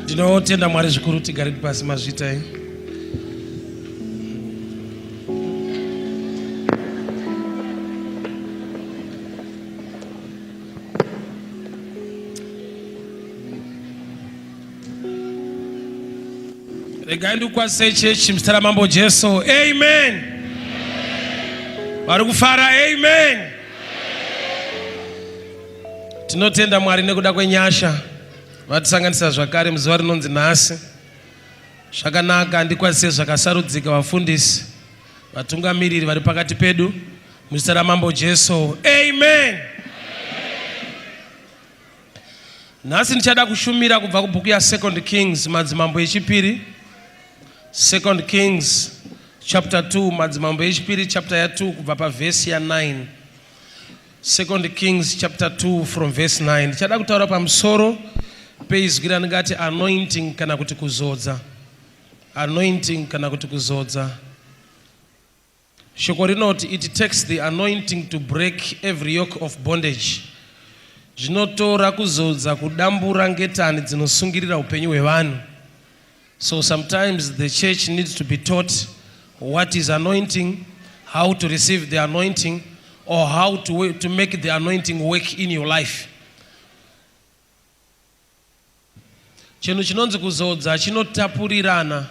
Ndinotenda Mwari zvikuru, tigare pasi mazvitai. Regai ndikukwazisei chechi muzita raMambo Jesu. Amen. Vari kufara. Amen. Tinotenda Mwari nekuda kwenyasha vatisanganisa zvakare muzuva rinonzi nhasi. Zvakanaka, ndikwazise zvakasarudzika vafundisi, vatungamiriri vari pakati pedu muzita raMambo Jesu. Amen. Nhasi ndichada kushumira kubva kubhuku yaSecond Kings, madzimambo echipiri. Second Kings chapter 2, madzimambo echipiri chapter ya2 kubva pavhesi ya9. Second Kings chapter 2 from verse 9. Ndichada kutaura pamusoro peizwi randingati anointing kana kuti kuzodza. Anointing kana kuti kuzodza. Shoko rinoti it takes the anointing to break every yoke of bondage. Zvinotora kuzodza kudambura ngetani dzinosungirira upenyu hwevanhu. So sometimes the church needs to be taught what is anointing, how to receive the anointing, or how to, to make the anointing work in your life. Chinhu chinonzi kuzodza chinotapurirana.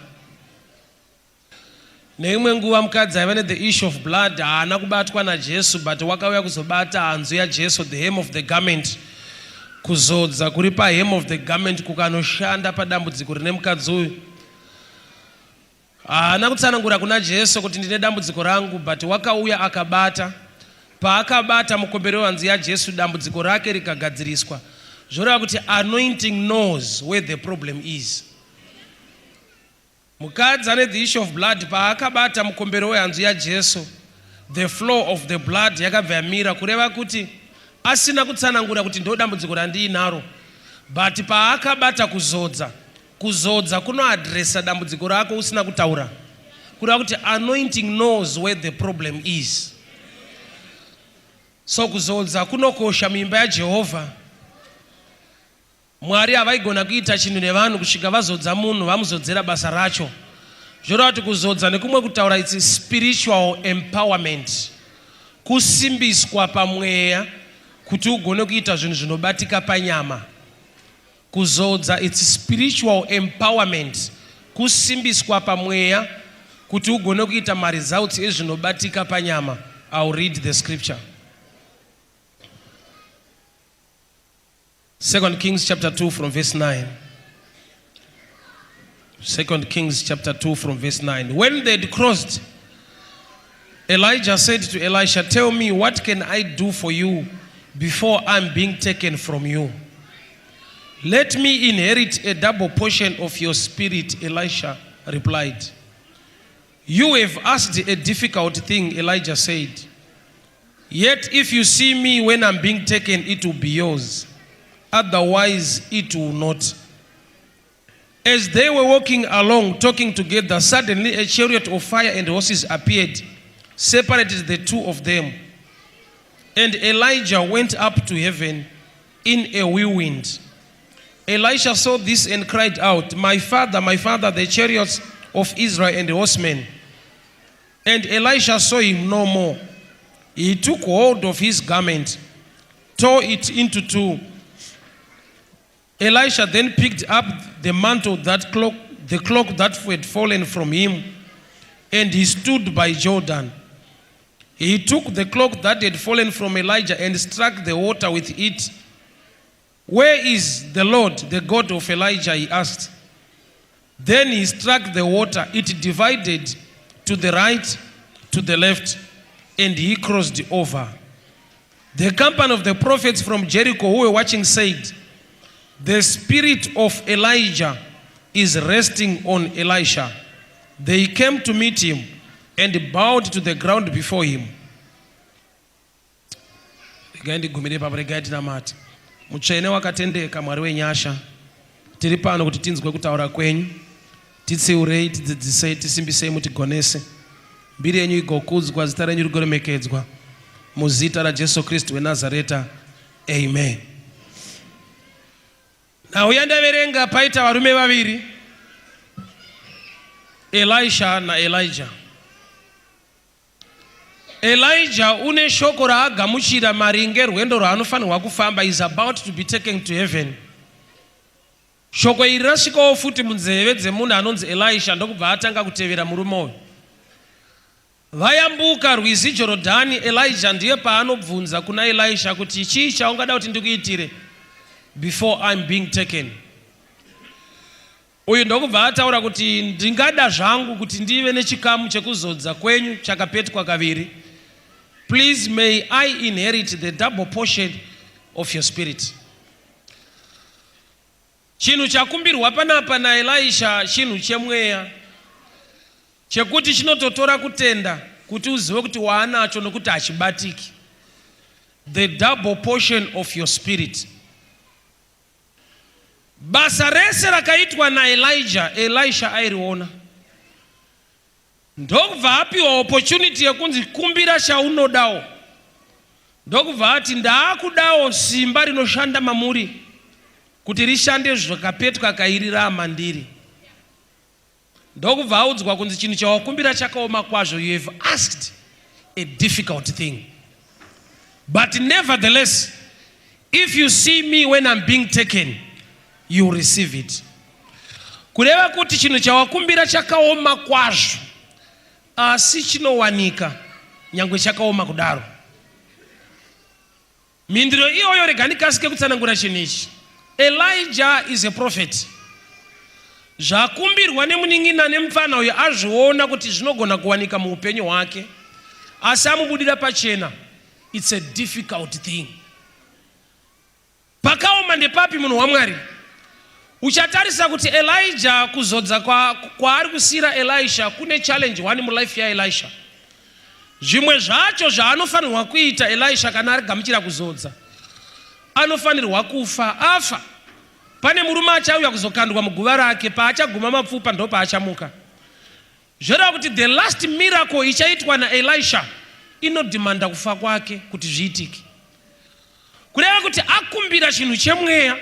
Neimwe nguva mukadzi aiva nethe issue of blood haana kubatwa naJesu but wakauya kuzobata hanzu yaJesu, the hem of the garment. Kuzodza kuri pahem of the garment kukanoshanda padambudziko rine mukadzi uyu. Haana kutsanangura kuna Jesu kuti ndine dambudziko rangu but wakauya akabata. Paakabata mukombero wehanzu yaJesu dambudziko rake rikagadziriswa. Zvoreva kuti anointing knows where the problem is. Mukadzi ane the issue of blood paakabata mukombero wehanzu yaJesu, the flow of the blood yakabva yamira kureva kuti asina kutsanangura kuti ndodambudziko randiinaro but paakabata kuzodza, kuzodza kunoadressa dambudziko rako usina kutaura kureva kuti anointing knows where the problem is. So kuzodza kunokosha muimba yaJehovha. Mwari havaigona kuita chinhu nevanhu kusvika vazodza munhu vamuzodzera basa racho. Zvoreva kuti kuzodza nekumwe kutaura its spiritual empowerment. Kusimbiswa pamweya kuti ugone kuita zvinhu zvinobatika panyama. Kuzodza its spiritual empowerment. Kusimbiswa pamweya kuti ugone kuita maresults ezvinobatika panyama. I'll read the scripture. Second Kings chapter 2 from verse 9. Second Kings chapter 2 from verse 9. When they had crossed, Elijah said to Elisha, Tell me, what can I do for you before I'm being taken from you? Let me inherit a double portion of your spirit, Elisha replied. You have asked a difficult thing, Elijah said. Yet if you see me when I'm being taken, it will be yours. Otherwise, it will not. As they were walking along, talking together, suddenly a chariot of fire and horses appeared, separated the two of them. And Elijah went up to heaven in a whirlwind. Elisha saw this and cried out, My father, my father, the chariots of Israel and the horsemen. And Elisha saw him no more. He took hold of his garment, tore it into two. Elisha then picked up the mantle that cloak, the cloak that had fallen from him, and he stood by Jordan. He took the cloak that had fallen from Elijah and struck the water with it. Where is the Lord, the God of Elijah? He asked. Then he struck the water. It divided to the right, to the left, and he crossed over. The company of the prophets from Jericho who were watching said, The spirit of Elijah is resting on Elisha. They came to meet him and bowed to the ground before him. Regai ndigumire ipapo, regai tinamate. Mutsvene wakatendeka, Mwari wenyasha, tiri pano kuti tinzwe kutaura kwenyu. Titsiurei, tidzidzisei, tisimbisei, mutigonese. Mbiri yenyu igokudzwa, zita renyu rigoremekedzwa. Muzita raJesu Kristu weNazareta, amen. Nhau yandaverenga paita varume vaviri, Elisha naElijah. Elijah une shoko raagamuchira maringe rwendo rwaanofanirwa kufamba is about to be taken to heaven. Shoko iri rasvikawo futi munzeve dzemunhu anonzi Elisha ndokubva atanga kutevera murume uyu. Vayambuka rwizi Jorodhani, Elijah ndiye paanobvunza kuna Elisha kuti chii chaungada kuti ndikuitire before I'm being taken. Uyu ndokubva ataura kuti ndingada zvangu kuti ndive nechikamu chekuzodza kwenyu chakapetwa kaviri. Please may I inherit the double portion of your spirit. Chinhu chakumbirwa panapa naElisha chinhu chemweya chekuti chinototora kutenda kuti uzive kuti waanacho nokuti hachibatiki. The double portion of your spirit. Basa rese rakaitwa naElijah, Elisha airiona. Ndokubva apiwa opportunity yekunzi kumbira chaunodawo. Ndokubva ati ndaakudawo simba rinoshanda mamuri kuti rishande zvakapetwa kairi raamandiri. Ndokubva audzwa kunzi chinhu chawakumbira chakaoma kwazvo, you have asked a difficult thing. But nevertheless, if you see me when I'm being taken, you receive it. Kureva kuti chinhu chawakumbira chakaoma kwazvo, asi chinowanika nyangwe chakaoma kudaro. Mhinduro iyoyo rega ndikasike kutsanangura chinhu ichi. Elijah is a prophet. Zvakumbirwa nemunin'ina nemupfana uyu azviona kuti zvinogona kuwanika muupenyu hwake, asi amubudira pachena. It's a difficult thing. Pakaoma ndepapi munhu waMwari? Uchatarisa kuti Elijah kuzodza kwaari kusiira Elisha kune challenge one mulife yaElisha. Zvimwe zvacho zvaanofanirwa kuita Elisha kana arigamuchira kuzodza, anofanirwa kufa. Afa, pane murume achauya kuzokandwa muguva rake, paachaguma mapfupa ndopaachamuka. Zvoreva kuti the last miracle ichaitwa naElisha inodhimanda kufa kwake kuti zviitike. Kureva kuti akumbira chinhu chemweya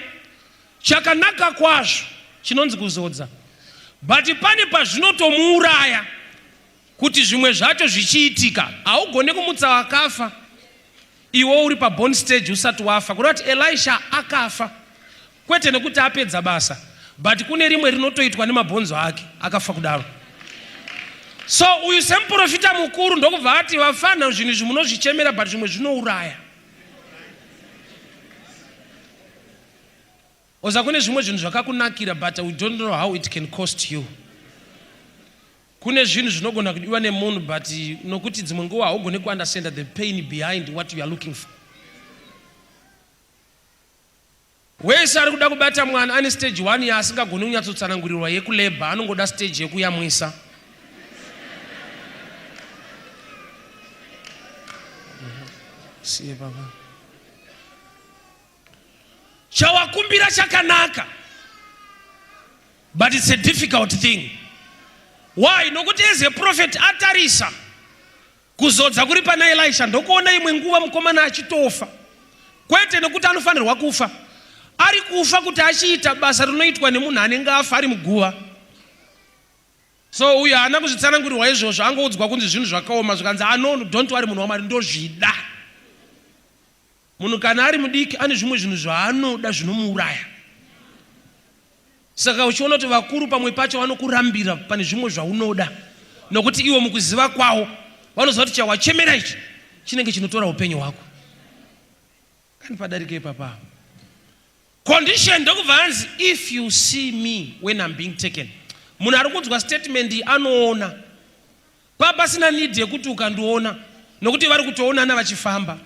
chakanaka kwazvo chinonzi kuzodza, but pane pazvinotomuuraya kuti zvimwe zvacho zvichiitika. Haugone kumutsa vakafa iwe uri pabone stage usati wafa. Kureva kuti Elisha akafa kwete nekuti apedza basa, but kune rimwe rinotoitwa nemabhonzo ake akafa kudaro. So uyu semuprofita mukuru ndokubva ati vafana, zvinhu izvi munozvichemera but zvimwe zvinouraya. Oza kune zvimwe zvinhu zvakakunakira but we don't know how it can cost you. Kune zvinhu zvinogona kudiwa nemunhu but nokuti dzimwe nguva haugone kuunderstanda the pain behind what you are looking for. Wese ari kuda kubata mwana ane stage 1 yaasingagoni kunyatsotsanangurirwa yekulebha, anongoda stage yekuyamwisa. Siye baba. Chawakumbira chakanaka but it's a difficult thing. Why? Nokuti as a prophet atarisa kuzodza kuri pana Elisha ndokuona imwe nguva mukomana achitofa. Kwete nekuti anofanirwa kufa. Ari kufa kuti achiita basa rinoitwa nemunhu anenge afa ari muguva. So uyu haana kuzvitsanangurirwa izvozvo, angoudzwa kunzi zvinhu zvakaoma zvikanzi ah no, don't worry munhu waMwari ndozvida. Munhu kana ari mudiki ane zvimwe zvinhu zvaanoda zvinomuuraya. Saka uchiona kuti vakuru pamwe pacho vanokurambira pane zvimwe zvaunoda nokuti iwo mukuziva kwawo vanoziva kuti chawachemera ichi chinenge chinotora upenyu hwako. Kani padarike ipapa. Condition ndokubva hanzi if you see me when I'm being taken. Munhu ari kunzwa statement iyi anoona. Papasina need yekuti ukandiona nokuti vari kutoonana vachifamba.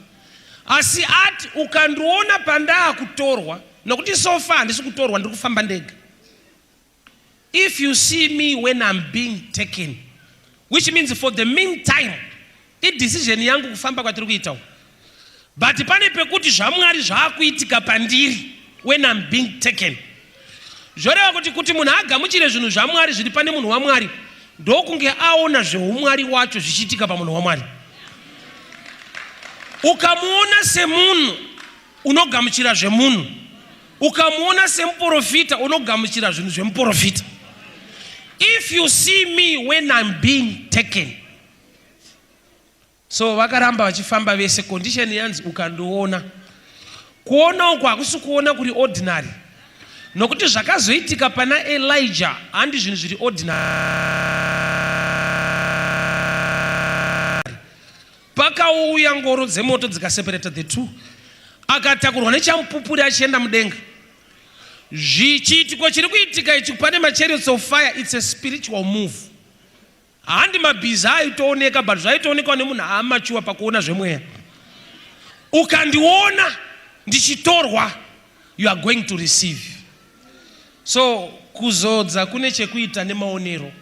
Asi ati ukandiona pandaakutorwa nokuti so far handisi kutorwa ndiri kufamba ndega. If you see me when I'm being taken, which means for the meantime idecision yangu kufamba kwatiri kuita uku, but pane pekuti zvaMwari zvaakuitika pandiri when I'm being taken. Zvoreva kuti kuti munhu agamuchire zvinhu zvaMwari zviri pane munhu waMwari ndokunge aona zveumwari wacho zvichiitika pamunhu waMwari. Ukamuona semunhu unogamuchira zvemunhu. Ukamuona semuprofita unogamuchira zvinhu zvemuprofita. If you see me when I'm being taken. So vakaramba vachifamba vese condition yanzi ukandiona. Kuona uku hakusi kuona kuri ordinary. Nokuti zvakazoitika pana Elijah handi zvinhu zviri ordinary. Pakauya ngoro dzemoto dzikaseparata the two. Akatakurwa nechamupupuri achienda mudenga. Zvichiitiko chiri kuitika ichi pane machariots of fire it's a spiritual move. Handi mabhiza aitooneka but zvaitoonekwa nemunhu aamachuwa pakuona zvemweya. Ukandiona ndichitorwa you are going to receive. So kuzodza kune chekuita nemaonero.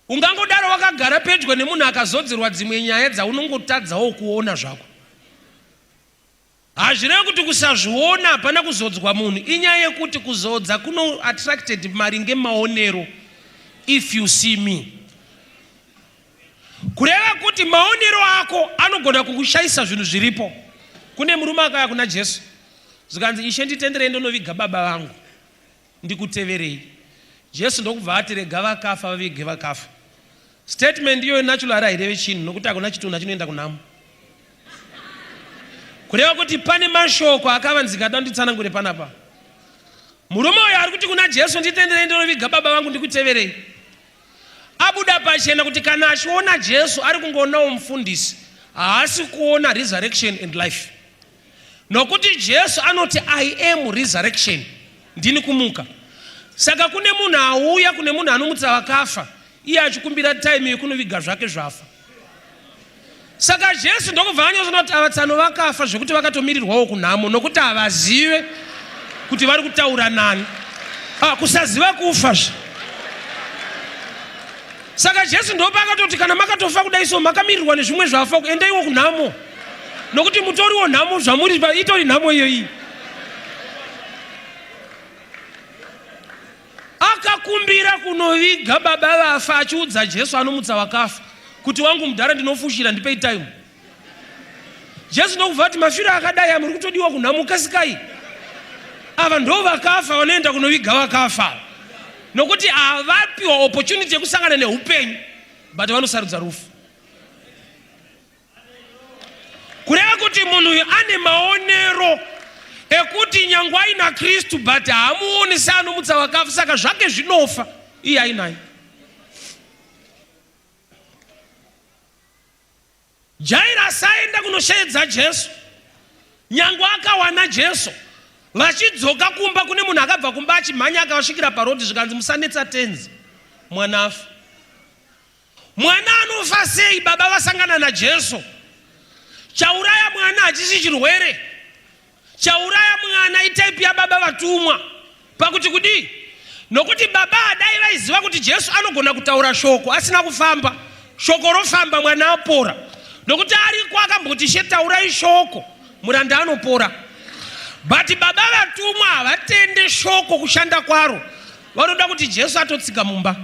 Ungangodaro wakagara pedyo nemunhu akazodzerwa dzimwe nyaya dzaunongotadzawo kuona zvako. Hazvirevi kuti kusazviona hapana kuzodzwa munhu, inyaya yekuti kuzodza kuno attracted maringe maonero if you see me. Kureva kuti maonero ako anogona kukushaisa zvinhu zviripo. Kune murume akauya kuna Jesu zvikanzi, Ishe nditenderei ndonoviga baba vangu ndikuteverei. Jesu ndokubva ati rega vakafa vavige vakafa. Statement iyoyo naturally haireve chinhu nokuti hakuna chitunha chinoenda kunhamo. Kureva kuti pane mashoko akavanzika da nditsanangure panapa. Murume uyo ari kuti kuna Jesu nditenderei ndinoviga baba vangu ndikuteverei. Abuda pachena kuti kana achiona Jesu ari kungoonawo mufundisi, haasi kuona resurrection and life. Nokuti Jesu anoti I am resurrection, ndini kumuka. Saka kune munhu auya kune munhu anomutsa vakafa, iye achikumbira time yekunoviga zvake zvafa. Saka Jesu ndokubva anyatsoona kuti ava tsano vakafa zvekuti vakatomirirwawo kunhamo nokuti havazive kuti vari kutaura nani. Ah, kusaziva kufa zve. Saka Jesu ndopaakatoti kana makatofa kudai so makamirirwa nezvimwe zvafa endaiwo kunhamo. Nokuti mutoriwo nhamo zvamuri itori nhamo iyoyi. Akakumbira kunoviga baba vafa achiudza Jesu anomutsa vakafa kuti wangu mudhara ndinofushira ndipei time. Jesu ndokubva ati mafiro akadai amuri kutodiwa kunhamo kasikai. Ava ndo vakafa vanoenda kunoviga vakafa nokuti havapiwa opportunity yekusangana neupenyu but vanosarudza rufu. Kureva kuti munhu uyu ane maonero ekuti nyangwe aina Kristu but haamuoni seanomutsa vakafa, saka zvake zvinofa iye ainaye. Jairasi aenda kunosheedza Jesu, nyangwe akawana Jesu vachidzoka kumba kune munhu akabva kumba achimhanya akavasvikira parodi, zvikanzi musanetsa tenzi, mwana afa. Mwana anofa sei baba vasangana naJesu? Chauraya mwana hachisi chirwere. Chauraya mwana itype yababa vatumwa. Pakuti kudii? Nokuti baba dai vaiziva kuti Jesu anogona kutaura shoko asina kufamba, shoko rofamba mwana apora. Nokuti ariko akamboti Ishe taurai shoko muranda anopora. But baba vatumwa havatende shoko kushanda kwaro. Vanoda kuti Jesu atotsika mumba.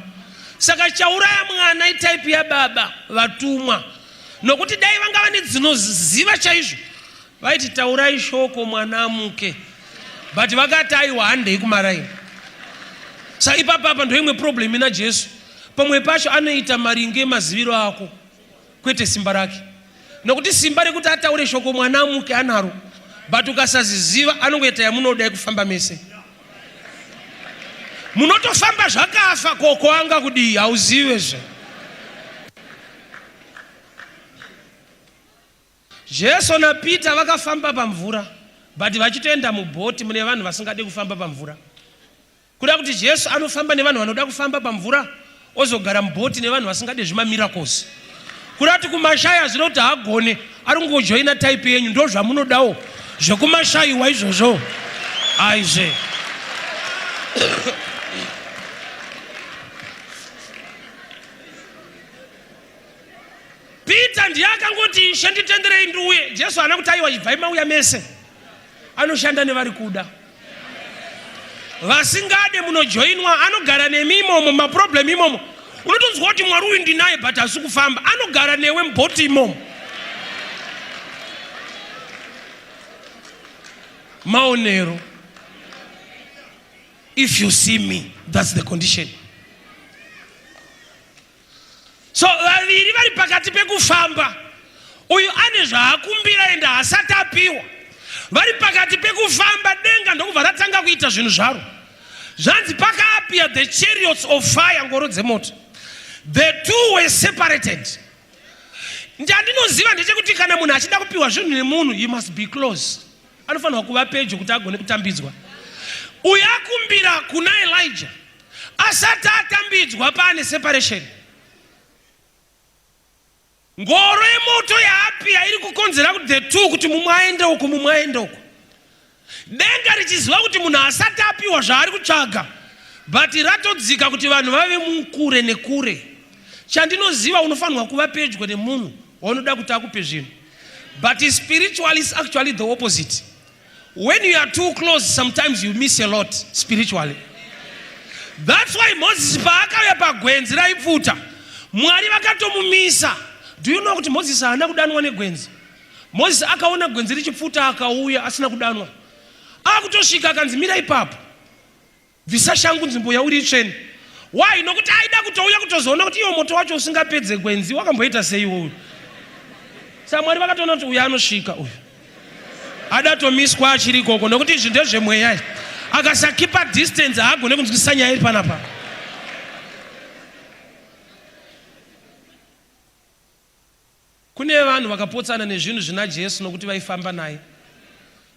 Saka chauraya mwana itype yababa vatumwa. Nokuti dai vanga vane dzinoziva chaizvo vaiti taurai shoko mwana amuke. But vakati aiwa handei kumaraini. Saka ipapa apa ndoimwe problem ina Jesu. Pamwe pacho anoita maringe maziviro ako kwete simba rake. Nokuti simba rekuti ataure shoko mwana amuke anaro. But ukasaziziva anongoita yamunoda yekufamba mese. Munotofamba zvakafa koko anga kudii hauzive zve. Jesu naPeter vakafamba pamvura but vachitoenda mubhoti mune vanhu vasingade kufamba pamvura. Kuda kuti Jesu anofamba nevanhu vanoda kufamba pamvura ozogara mubhoti nevanhu vasingade zvemamiracles. Kuda kuti kumashaya zvino kuti haagone ari kungojoina type yenyu ndozvamunodawo zvekumashayiwa izvozvo aizve. Peter ndiye akangoti Ishe nditenderei ndiuye. Jesu haana kuti aiwa ibvai mauya mese. Anoshanda nevari kuda. Vasingade munojoinwa anogara nemi imomo maproblem imomo. Unotonzwa kuti Mwari uyu ndinaye but hasi kufamba. Anogara newe mubhoti imomo. Maonero. If you see me, that's the condition. So vaviri vari pakati pekufamba, uyu ane zvaakumbira ende haasati apiwa. Vari pakati pekufamba, denga ndokubva ratanga kuita zvinhu zvaro. Zvanzi pakaapia the chariots of fire, ngoro dzemoto. The two were separated. Chandinoziva ndechekuti kana munhu achida kupiwa zvinhu nemunhu, he must be close. Anofanirwa kuva pedyo kuti agone kutambidzwa. Uyu akumbira kuna Elijah asati atambidzwa, paane separation. Ngoro yemoto yaapia iri kukonzera kuti the two, kuti mumwe aende uku, mumwe aende uku. Denga richiziva kuti munhu asati apiwa zvaari kutsvaga, but ratodzika kuti vanhu vave mukure nekure. Chandinoziva, unofanirwa kuva pedyo nemunhu waunoda kuti akupe zvinhu, but spiritually is actually the opposite. When you are too close, sometimes you miss a lot spiritually. That's why Moses paakauya pagwenzi raipfuta, Mwari vakatomumisa. Do you know kuti Moses haana kudanwa negwenzi? Moses akaona gwenzi richipfuta, akauya asina kudanwa. Akutosvika akanzi, "Mira ipapo, bvisa shangu, nzvimbo yauri itsvene." Why? Nokuti aida kutouya kutozoona kuti iwo moto wacho usingapedze gwenzi wakamboita sei iwoyu. Saka Mwari vakatoona kuti uyu anosvika, uyu adatomiswa achiri ikoko, nokuti izvi ndezvemweya izvi. Akasakeepa distance, haagone kunzwisisa nyaya iri panapa. Kune vanhu vakapotsana nezvinhu zvina Jesu nokuti vaifamba naye.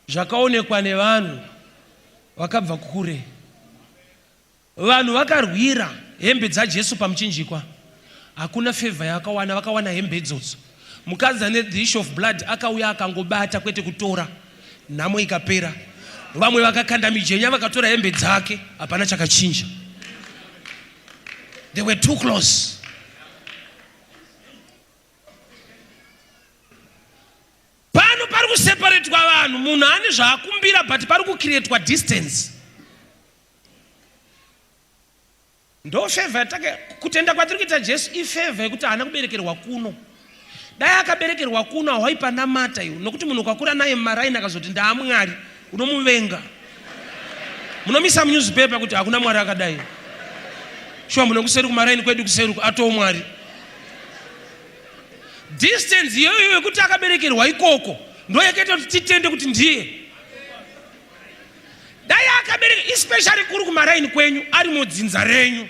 Zvakaonekwa nevanhu vakabva kure. Vanhu vakarwira hembe dzaJesu pamuchinjikwa, hakuna favour yaakawana. Vakawana hembe idzodzo. Mukadzi ane the issue of blood akauya akangobata, kwete kutora, nhamo ikapera. Vamwe vakakanda mijenya, vakatora hembe dzake, hapana chakachinja. They were too close. Pano pari kuseparetwa vanhu. Munhu ane zvaakumbira, but pari kucreatwa distance. Ndo favour yataka. Kutenda kwatiri kuita Jesu ifavour yekuti haana kuberekerwa kuno. Dai akaberekerwa kuno, hawaipanamata iwe, nokuti munhu ukakura naye mumaraini akazoti ndaamwari, unomuvenga. Munomisa munewspaper kuti hakuna Mwari akadai. Shuwa, muno kuseri kumaraini kwedu kuseri atoo Mwari. Distance iyoyo yekuti akaberekerwa ikoko ndo yakaita kuti titende kuti ndiye. Dai akabereka, especially kuri kumaraini kwenyu, ari mudzinza renyu,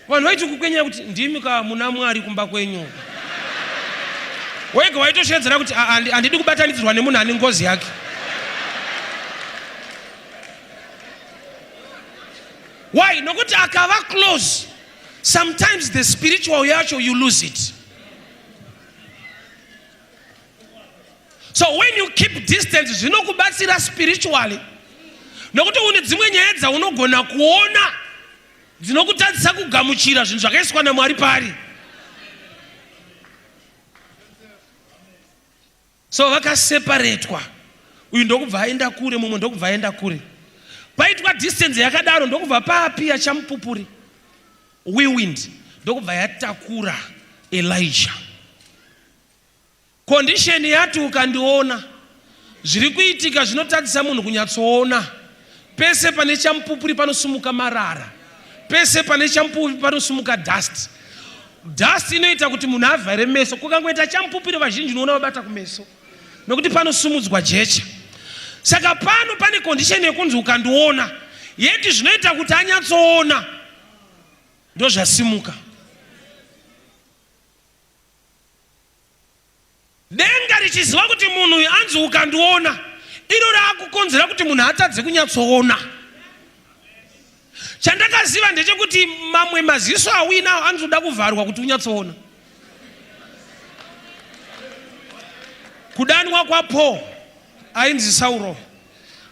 vanhu vaiti kukwenyera kuti ndimi ka muna Mwari kumba kwenyu. Wega waitoshedzera kuti handidi kubatanidzirwa nemunhu ane ngozi yake. Why? Nokuti akava close, sometimes the spiritual yacho you lose it. So when you keep distance, zvinokubatsira spiritually, nokuti une dzimwe nyaya dzaunogona kuona dzinokutadzisa kugamuchira zvinhu zvakaiswa naMwari pari. So vakaseparetwa, uyu ndokubva aenda kure, mumwe ndokubva aenda kure. Paitwa distance yakadaro, ndokubva paapiya chamupupuri, whirlwind, ndokubva yatakura Elijah. Condition yati ukandiona, zviri kuitika zvinotadzisa munhu kunyatsoona. Pese pane chamupupuri panosumuka marara, pese pane chamupupuri panosumuka dust. Dust inoita kuti munhu avhare meso. Kukangoita chamupupuri, vazhinji unoona vabata kumeso, nokuti panosumudzwa jecha. Saka pano pane condition yekunzi ukandiona, yeti zvinoita kuti anyatsoona ndozvasimuka. Denga richiziva kuti munhu uyu anzi ukandiona, iro raakukonzera kuti munhu atadze kunyatsoona. Chandakaziva ndechekuti mamwe maziso auinawo anotoda kuvharwa kuti unyatsoona. Kudanwa kwaPaul, ainzi Sauro,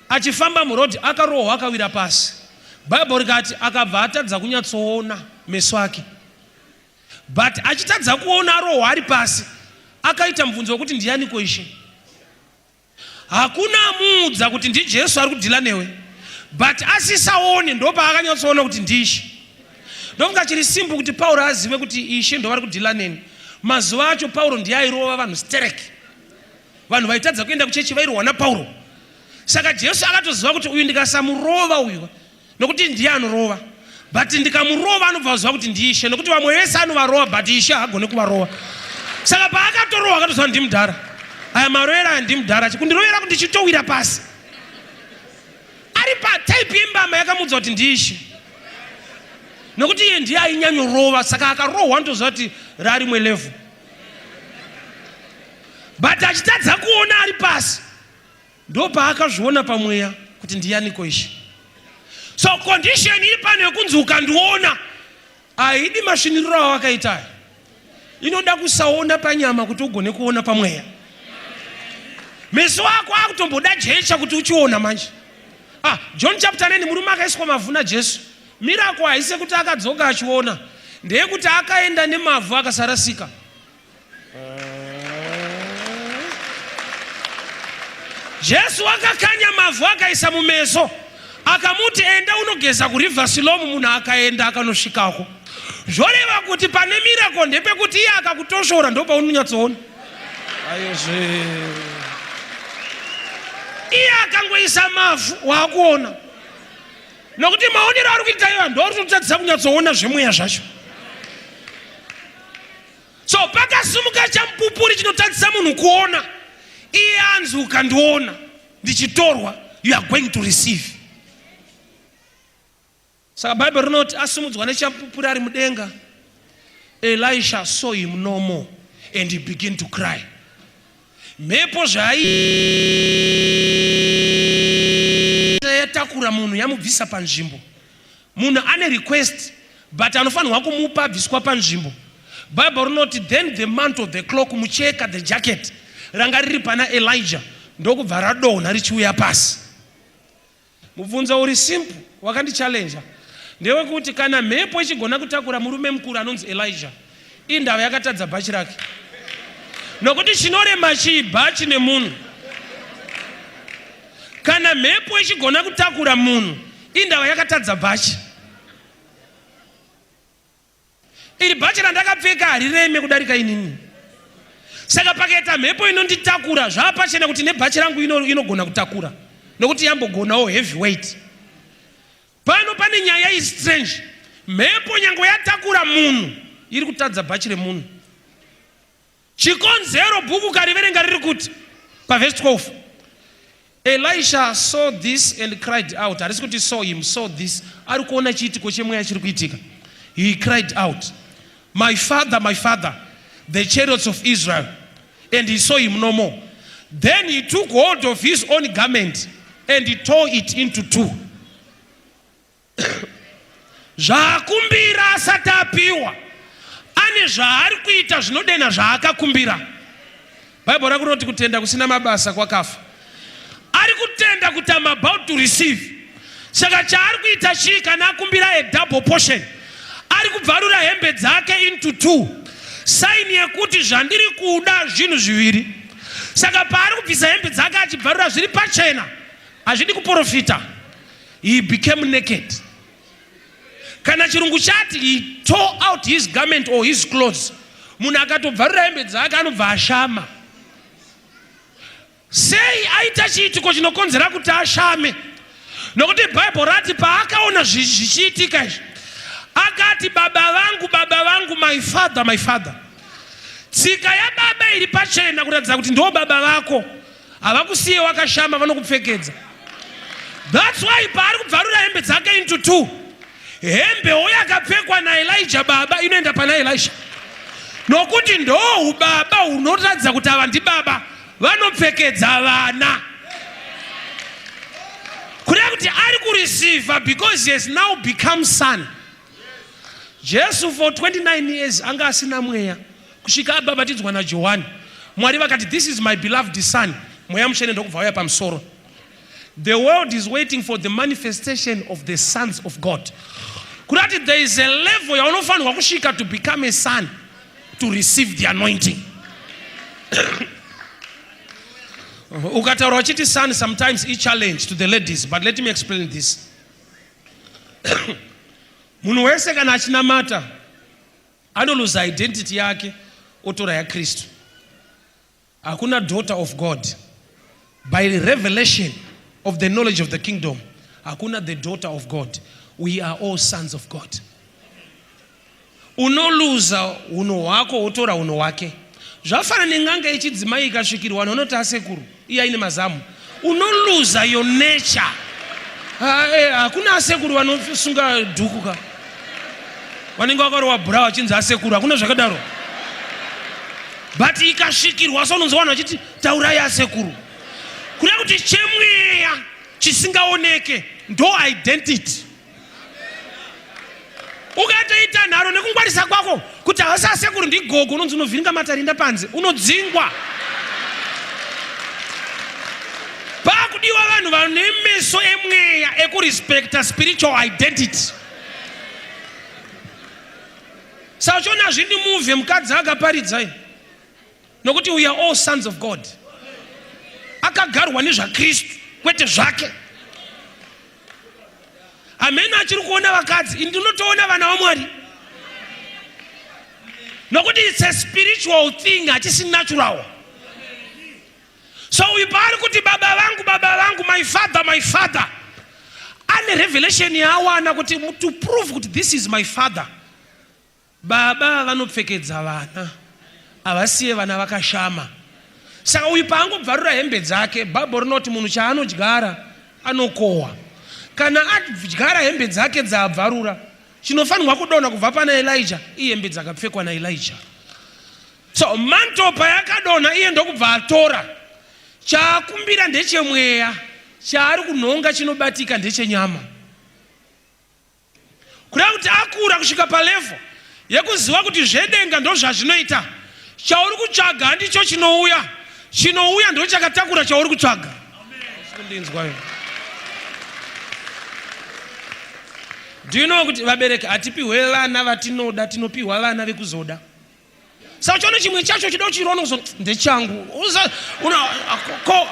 achifamba murodhi, akarohwa, akawira pasi. Bhaibheri rikati akabva atadza kunyatsoona meso ake. But achitadza kuona, arohwa, ari pasi, akaita mubvunzo wekuti, "Ndianiko, Ishe?" Hakuna amuudza kuti ndiJesu ari kudeala newe, but asisaone ndopaakanyatsoona kuti ndiIshe. Ndofunga chiri simple kuti Pauro azive kuti Ishe ndovari kudeala neni. Mazuva acho Pauro ndiye airova vanhu stereki. Vanhu vaitadza kuenda kuchechi vairohwa naPauro. Saka Jesu akatoziva kuti uyu ndikasamurova uyu nokuti ndiye anorova but ndikamurova anobva aziva kuti ndiishe nokuti vamwe vese anovarova but ishe haagone kuvarova. Saka paakatorohwa akatoziva ndimudhara aya marovero aya ndimudhara chikundirovera kuti ndichitowira pasi ari pataipi yembama yakamuudza kuti ndiishe nokuti iye ndiye ainyanyorova saka akarohwa anotoziva kuti rarimwe level but achitadza kuona ari pasi ndopaakazviona pamweya kuti ndiyaniko ishe. So condition iri pano yekunzi ukandiona haidi masviniriro awakaita aya, inoda kusaona panyama kuti ugone kuona pamweya. Meso ako akutomboda jecha kuti uchiona manje. Ah, John chapter 9 murume akaiswa mavhu naJesu. Miracle haisi yekuti akadzoka achiona, ndeyekuti akaenda nemavhu akasarasika. Jesu akakanya mavhu akaisa mumeso akamuti enda unogeza kuriver Silomu. Munhu akaenda akanosvikako. Zvoreva kuti pane miracle ndepekuti iye akakutoshora ndopaunonyatsoona. Ayozve iye akangoisa mavhu waakuona, nokuti maonero ari kuita iva ndoari kutotadzisa kunyatsoona zvemweya zvacho. So pakasimuka chamupupuri chinotadzisa munhu kuona, iye anzi ukandiona ndichitorwa, you are going to receive. Saka Bhaibheri rinoti asimudzwa nechamupupuri ari mudenga, Elisha saw him no more and he began to cry. Mhepo zvaiyatakura munhu yamubvisa panzvimbo. Munhu ane request but anofanirwa kumupa abviswa panzvimbo. Bible rinoti then the mantle, the cloak, mucheka, the jacket ranga riri pana Elijah ndokubva radonha richiuya pasi. Mubvunzo uri simple wakandichallenger ndewekuti kana mhepo ichigona kutakura murume mukuru anonzi Elijah, indava yakatadza bhachi rake? Nokuti chinorema chii, bhachi nemunhu? Kana mhepo ichigona kutakura munhu, indava yakatadza bhachi? Iri bhachi randakapfeka harireme kudarika inini, saka pakaita mhepo inonditakura zvava pachena kuti nebhachi rangu inogona kutakura nokuti yambogonawo heavy weight. Pano pane nyaya istrange. Mhepo nyange yatakura munhu iri kutadza bhachi remunhu. Chikonzero bhuku kariverenga riri kuti pavhesi 12, "Elisha saw this and cried out." Harisi kuti saw him, saw this. Ari kuona chiitiko chemweya chiri kuitika. He cried out, "My father, my father, the chariots of Israel!" And he saw him no more. Then he took hold of his own garment and he tore it into two. Zvaakumbira asati apiwa, ane zvaari kuita zvinodena zvaakakumbira. Bhaibheri rako rinoti kutenda kusina mabasa kwakafa. Ari kutenda kuti am about to receive. Saka chaari kuita chii kana akumbira a double portion? Ari kubvarura hembe dzake into two, sign yekuti zvandiri kuda zvinhu zviviri. Saka paari kubvisa hembe dzake achibvarura, zviri pachena, hazvidi kuprofita. He became naked. Kana chirungu chati he tore out his garment or his clothes. Munhu akatobvarura hembe dzake anobva ashama. Sei aita chiitiko chinokonzera kuti ashame? Nokuti Bhaibheri rati paakaona zvichiitika izvi akati, "Baba vangu, baba vangu, my father, my father." Tsika yababa iri pachena kuratidza kuti ndo baba vako, havakusiye wakashama, vanokupfekedza. That's why paari kubvarura hembe dzake into two, hembewo yakapfekwa naElija baba inoenda pana Elisha, nokuti ndo ubaba hunoratidza kuti ava ndibaba vanopfekedza vana. Kureva kuti ari kureceiva because he has now become son. Jesu for 29 years anga asina mweya kusvika abhabhatidzwa naJohani. Mwari vakati, "This is my beloved son." Mweya Mutsvene ndokubva auya pamusoro. The world is waiting for the manifestation of the sons of God. Kurati there is a level yaunofanirwa kusvika to become a son, to receive the anointing. Ukataura uchiti son, sometimes i challenge to the ladies, but let me explain this. Munhu wese kana achinamata anoluza identity yake otora yaKristu. Hakuna daughter of God. By revelation of the knowledge of the kingdom, hakuna the daughter of God. We are all sons of God. Unoluza unhu hwako wotora unhu hwake. Zvafana nen'anga yechidzimai ikasvikirwa vanhu vanoti asekuru iye aine mazamu. Unoluza your nature. Eh, hakuna asekuru vanosunga dhuku ka. Vanenge vakarowa bhura vachinzi asekuru, hakuna zvakadaro. But ikasvikirwa so unonzwa vanhu vachiti taurai asekuru. Kureva kuti chemweya chisingaoneke ndo identity. Ukatoita nharo nekungwarisa kwako kuti havasi asekuru ndigogo, unonzi unovhiringa matarinda panze, unodzingwa. Pakudiwa vanhu vane meso emweya ekurespecta spiritual identity. Saka uchiona hazvindimuvhe mukadzi akaparidza nokuti we are all sons of God. Akagarwa nezvaKristu kwete zvake. Hameno achiri kuona vakadzi, ini ndinotoona vana vaMwari nokuti it's a spiritual thing, hachisi natural. So uyu paari kuti baba vangu, baba vangu, my father, my father, ane revelation yaawana kuti to prove kuti this is my father. Baba vanopfekedza vana, havasiye vana vakashama. Saka uyu paangobvarura hembe dzake, Bible rinoti munhu chaanodyara anokohwa. Kana adyara hembe dzake dzaabvarura, chinofanirwa kudonha kubva pana Elijah ihembe dzakapfekwa naElijah. So mantle payakadonha iye ndokubva atora. Chaakumbira ndechemweya, chaari kunhonga chinobatika ndechenyama. Kureva kuti akura kusvika palevel yekuziva kuti zvedenga ndozvazvinoita. Chauri kutsvaga handicho chinouya, chinouya ndochakatakura chauri kutsvaga. Kundinzwayo. Do you know kuti vabereki hatipihwe vana vatinoda, tinopihwa vana vekuzoda. Saka uchiona chimwe chacho chida uchiroona kuzo ndechangu. Ko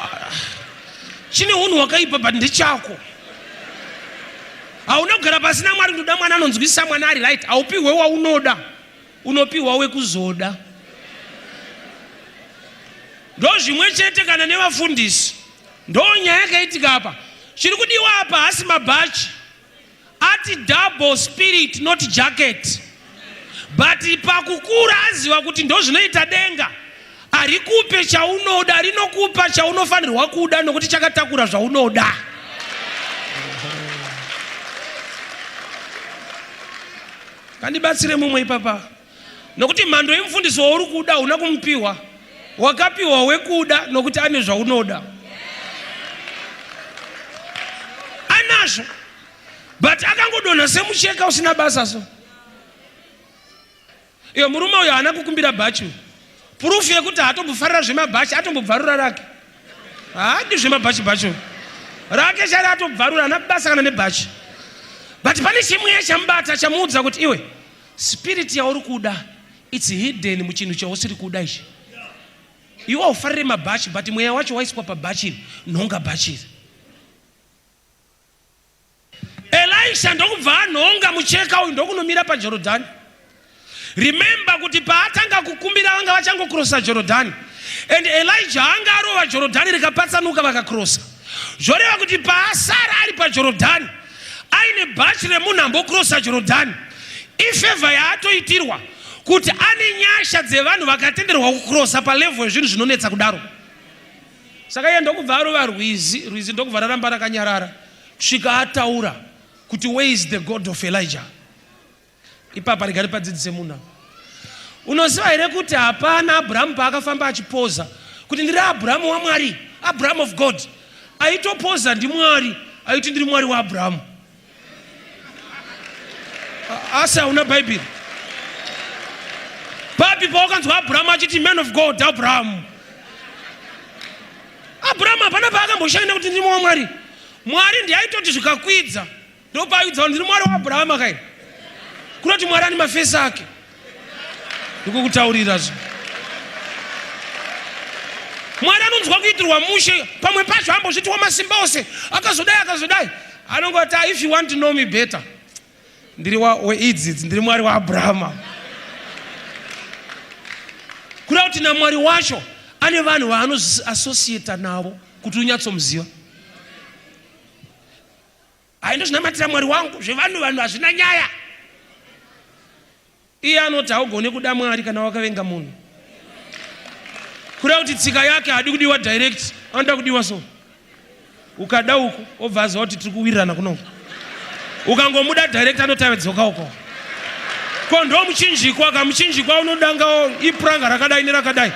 chine unhu hwakaipa but ndechako. Hauna kugara pasina Mwari ndoda mwana anonzwisisa mwana ari right. Haupihwe waunoda, unopihwa wekuzoda. Ndozvimwe chete kana nevafundisi. Ndo nyaya yakaitika apa. Chiri kudiwa apa hasi mabhachi. Ati double spirit not jacket. But pakukura aziva kuti ndozvinoita denga. Harikupe chaunoda, rinokupa chaunofanirwa kuda nokuti chakatakura zvaunoda. Kandibatsire mumwe ipapa. Nokuti mhando yemufundisi wauri kuda hauna kumupiwa. Wakapiwa wekuda nokuti ane zvaunoda. Anazvo. But akangodonha semucheka usina basa so. Iyo murume uyo haana kukumbira bhachi. Proof yekuti haatombofarira zvemabhachi atombobvarura rake. Haadi zvemabhachi bhachi. Rake chari atobvarura haana basa kana nebhachi. But pane chimweya chamubata chamuudza kuti iwe spirit yauri kuda it's hidden muchinhu chausiri kuda ichi. Iwe haufarire mabhachi but mweya wacho waiswa pabhachi iri, nhonga bhachi iri. Elisha ndokubva anhonga mucheka uyu ndokunomira paJorodhani. Remember kuti paatanga kukumbira vanga vachangokrosa Jorodhani and Elijah anga arova Jorodhani rikapatsanuka vakakrosa. Zvoreva kuti paasara ari paJorodhani aine bhachi remunhu ambokrosa Jorodhani, ifevha yaatoitirwa kuti ane nyasha dzevanhu vakatenderwa kukrosa palevel yezvinhu zvinonetsa kudaro. Saka iye ndokubva arova rwizi, rwizi ndokubva raramba rakanyarara kusvika ataura kuti where is the God of Elijah? Ipapa rega ripadzidzise munhu apa. Unoziva here kuti hapana Abrahamu paakafamba achipoza kuti ndiri Abrahamu waMwari, Abraham of God. Aitopoza ndiMwari, aiti ndiri Mwari waAbrahamu. Asi hauna Bhaibheri. Papi pawakanzwa Abrahamu achiti man of God Abrahamu? Abrahamu hapana paakamboshaina kuti ndiri waMwari. Mwari ndiye aitoti zvikakwidza Ndopaaidza kuti ndiri Mwari waAbrahama kai. Kunoti Mwari ane mafesi ake. Ndikukutaurira zve. Mwari anonzwa kuitirwa mushe pamwe pacho ambozviti wamasimba ose akazodai akazodai anongoti ah, if you want to know me better ndiri weidzi ndiri Mwari waAbrahama. Kuda kuti naMwari wacho Ane vanhu vaanoassociata navo kuti unyatsomuziva. Hai, ndozvinamatira Mwari wangu, zvevanhu vanhu hazvina nyaya. Iye anoti haugone kuda Mwari kana wakavenga munhu. Kureva kuti tsika yake haadi kudiwa direct, anoda kudiwa so. Ukada uku obva aziva kuti tiri kuwirirana kunoku. Ukangomuda direct anoti dzoka uko. Ko ndo muchinjikwa ka muchinjikwa unodangawo ipuranga rakadai nerakadai.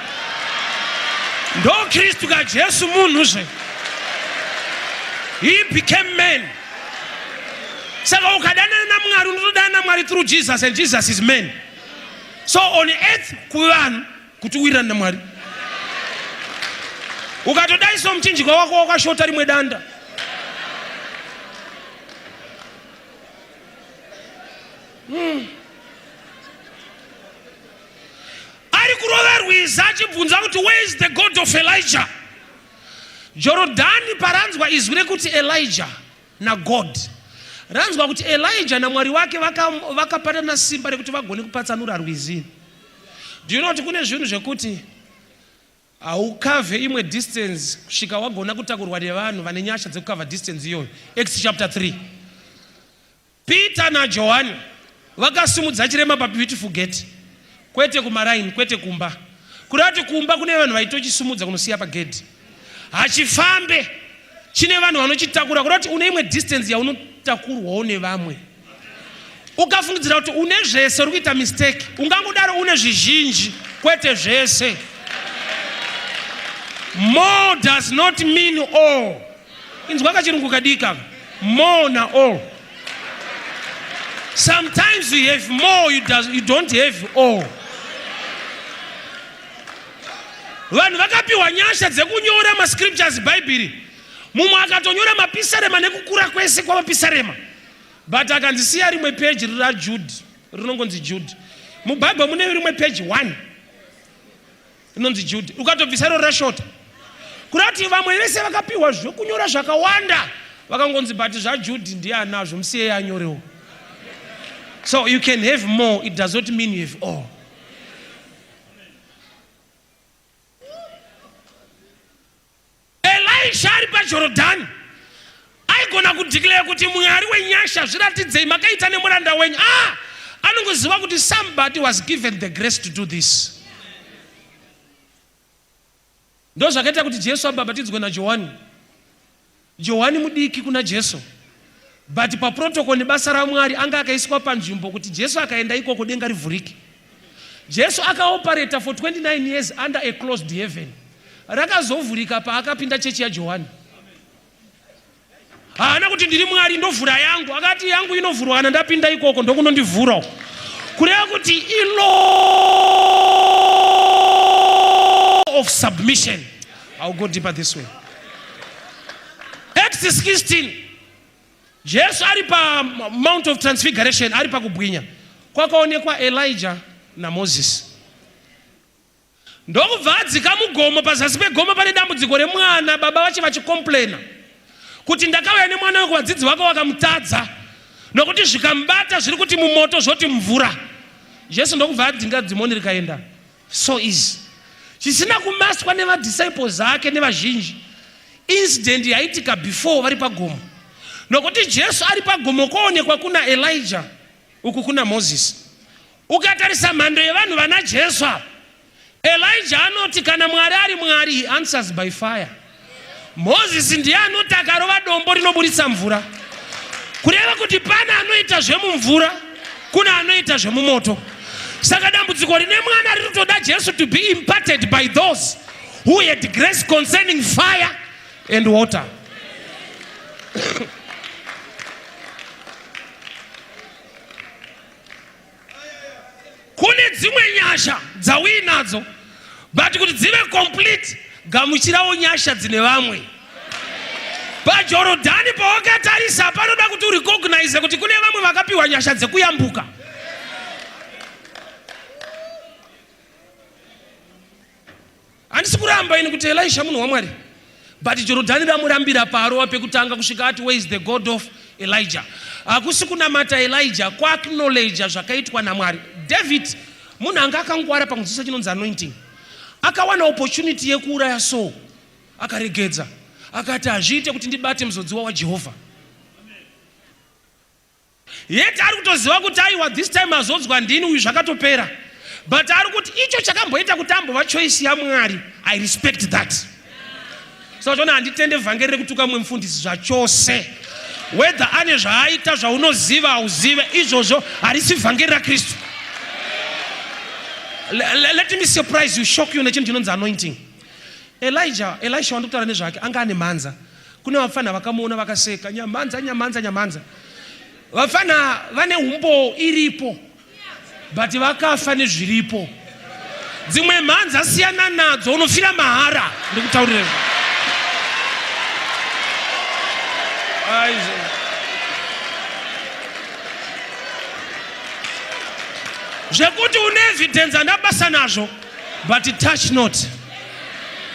Ndo Kristu ka Jesu munhu zve. He became man. Saka ukadanana naMwari unotodanana naMwari through Jesus and Jesus is man. So on earth kuvanhu kuti uwirirane naMwari. Ukatodai so muchinjikwa wako wakashota rimwe danda. Ari kurova rwizi achibvunza kuti where is the God of Elijah? Jorodhani paranzwa izwi rekuti Elijah naGod, ranzwa kuti Elijah naMwari wake vakapatana vaka simba rekuti vagone kupatsanura rwizi. Do you know kuti kune zvinhu zvekuti haukavhe imwe distance kusvika wagona kutakurwa nevanhu vane nyasha dzekukavha distance iyoyo. Acts chapter 3. Peter naJohani vakasimudza chirema paBeautiful Gate, kwete kumaraini, kwete kumba. Kureva kuti kumba kune vanhu vaitochisimudza kunosiya pagedhi. Hachifambe, chine vanhu vanochitakura. Kureva kuti une imwe distance yaunotakurwawo nevamwe. Ukafungidzira kuti une zvese uri kuita mistake, ungangodaro une zvizhinji, kwete zvese. More does not mean all. Inzwa kachirungu kadiki aka. More na all. Sometimes you have more, you don't have all. Vanhu vakapiwa nyasha dzekunyora mascriptures Bhaibheri. Mumwe akatonyora mapisarema nekukura kwese kwamapisarema. But akanzi siya rimwe page rira Jude, rinongonzi Jude. MuBhaibheri mune rimwe page 1. Rinonzi Jude. Ukatobvisa iro rashota. Kureva kuti vamwe vese vakapiwa zvekunyora zvakawanda vakangonzi but zvaJude ndiye anazvo musiyei anyorewo. So you can have more, it does not mean you have all. Elisha ari paJorodhani aigona kudeclare kuti Mwari wenyasha zviratidzei makaita nemuranda wenyu. Ah, anongoziva kuti somebody was given the grace to do this. Ndozvakaita kuti Jesu abhabhatidzwe naJohani. Johani mudiki kuna Jesu. But paprotocol nebasa raMwari anga akaiswa panzvimbo kuti Jesu akaenda ikoko denga rivhurike. Jesu akaoperata for 29 years under a closed heaven. Rakazovhurika paakapinda chechi yaJohani. Haana kuti ndiri Mwari ndovhura yangu. Akati yangu inovhurwa kana ndapinda ikoko ndokunondivhura. Kureva kuti ilaw of submission. I'll go deeper this way. Acts 16. Jesu ari pa Mount of Transfiguration, ari pakubwinya. Kwakaonekwa Elijah naMoses. Ndokubva adzika mugomo, pazasi pegomo pane dambudziko remwana, baba vacho vachicomplaina kuti ndakauya nemwana uyu kuvadzidzi vako vakamutadza nokuti zvikamubata zviri kuti mumoto zvoti mvura. Jesu ndokubva adzinga dhimoni rikaenda. So easy. Chisina kumaswa nevadisciples ake nevazhinji. Incident yaitika before vari pagomo. Nokuti Jesu ari pagomo koonekwa kuna Elijah uku kuna Moses. Ukatarisa mhando yevanhu vana Jesu ava, Elijah anoti kana Mwari ari Mwari, he answers by fire. Moses ndiye anoti akarova dombo rinoburitsa mvura. Kureva kuti pane anoita zvemumvura, kune anoita zvemumoto. Saka dambudziko rine mwana riri kutoda Jesu to be imparted by those who had grace concerning fire and water. Kune dzimwe nyasha dzauinadzo but kuti dzive complete gamuchirawo nyasha dzine vamwe. PaJorodhani pawakatarisa panoda kuti urecognize kuti kune vamwe vakapiwa nyasha dzekuyambuka. Handisi kuramba ini kuti Elisha munhu waMwari, but Jorodhani ramurambira paarova pekutanga kusvika ati where is the God of Elijah. Hakusi kunamata Elijah, kuacknowledge zvakaitwa naMwari. David munhu anga akangwara pakunzwisisa chinonzi anointing. Akawana opportunity yekuuraya Saul, akaregedza. Akati hazviite kuti ndibate muzodziwa waJehovha. Yet ari kutoziva kuti aiwa this time azodzwa ndini uyu zvakatopera. But ari kuti icho chakamboita kuti ambova choice yaMwari, I respect that. So chona handitende vhangeri rekutuka mumwe mufundisi zvachose. Whether ane zvaaita zvaunoziva hauzive izvozvo harisi vhangeri raKristu. Let me surprise you, shock you nechinhu chinonzi anointing. Elijah, Elisha wandikutaura nezvake anga ane mhanza. Kune vapfanha vakamuona vakaseka, nyamhanza, nyamhanza, nyamhanza. Vapfanha vane umboo iripo but vakafa nezviripo. Dzimwe mhanza siyana nadzo unofira mahara ndikutaurire. Zvekuti une evidence handina basa nazvo but touch not.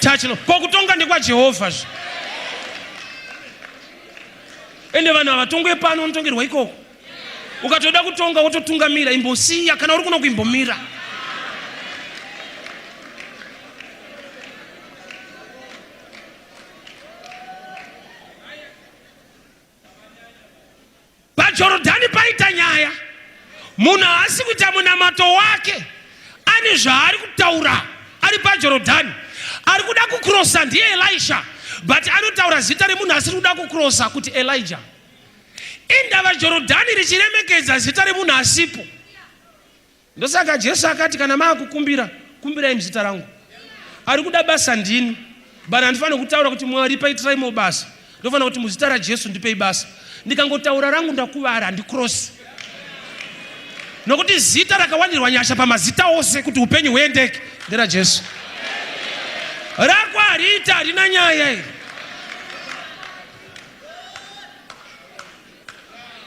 Touch not. Ko kutonga ndekwaJehovha zve. Ende vanhu havatongwe pano unotongerwa ikoko. Ukatoda kutonga wototungamira imbosiya kana uri kuno kuimbomira. PaJorodhani paita nyaya. Munhu haasi kuita munamato wake, ane zvaari kutaura ari paJorodhani. Ari kuda kukrosa ndiye Elisha, but anotaura zita remunhu asiri kuda kukrosa kuti Elijah. Indava Jorodhani richiremekedza zita remunhu asipo. Ndosaka Jesu akati kana maakukumbira, kumbirai muzita rangu. Ari kuda basa ndini. But handifanire kutaura kuti Mwari paitiraimo basa. Ndofanira kuti muzita raJesu ndipei basa. Ndikangotaura rangu ndakuvara handikrosi. Nokuti zita rakawanirwa nyasha pamazita ose kuti upenyu huendeke nderaJesu. Rako hariita harina nyaya iri.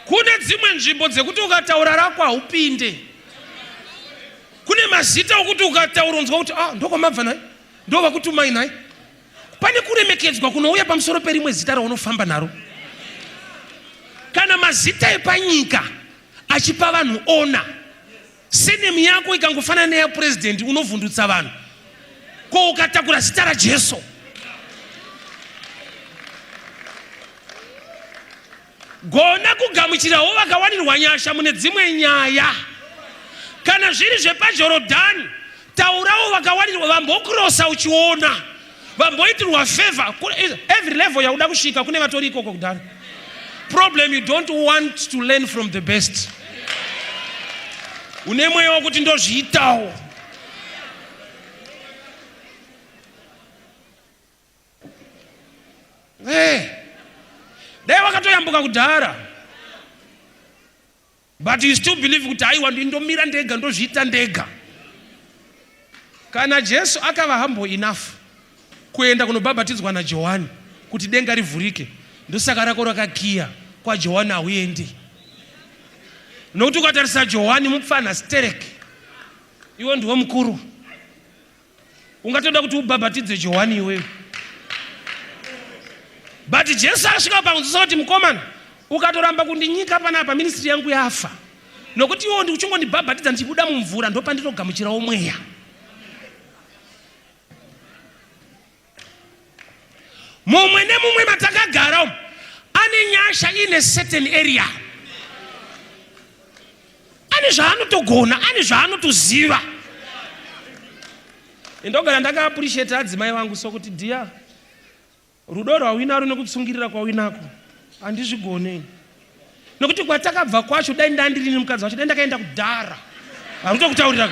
Kune dzimwe nzvimbo dzekuti ukataura rako haupinde. Kune mazita okuti ukataura unzwa kuti ah, ndokwamabva nhai, ndovakutumai nhai. Pane kuremekedzwa kunouya pamusoro perimwe zita raunofamba naro. Kana mazita epanyika achipa vanhu ona, Surname yako ikangofanana neya president unovhundutsa vanhu. Ko ukatakura zita raJesu? Gona kugamuchirawo vakawanirwa nyasha mune dzimwe nyaya. Kana zviri zvepaJorodhani, taurawo vakawanirwa vambokrosa uchiona vamboitirwa favor. Every level yauda kusvika kune vatori ikoko kudhara. Problem you don't want to learn from the best. Une mweya wekuti ndozviitawo. Hey, eh, dai wakatoyambuka kudhara but you still believe kuti aiwa ndindomira ndega ndozviita ndega kana jesu akava humble enough kuenda kunobhabhatidzwa najohani kuti denga rivhurike ndosaka rako rakakiya kwajohani hauendi nokuti ukatarisa johani mupfanha sterek iwe ndiwe mukuru Ungatoda kuti ubhabhatidze Johani iwewe. But Jesu asvika pakunzwisa kuti mukomana ukatoramba kundinyika panapa ministry yangu yafa. Nokuti iwo uchingondibhabhatidza ndichibuda mumvura ndopandinogamuchirawo mweya. Mumwe nemumwe matakagara umu ane nyasha in a certain area. Ane zvaanotogona, ane zvaanotoziva. Ndogara ndakaappreciate adzimai vangu sokuti dear Rudo rwauinaro nekutsungirira kwauinako handizvigone ini nokuti kwatakabva kwacho dai ndandirini mukadzi wacho dai ndakaenda kudhara harutokutaurira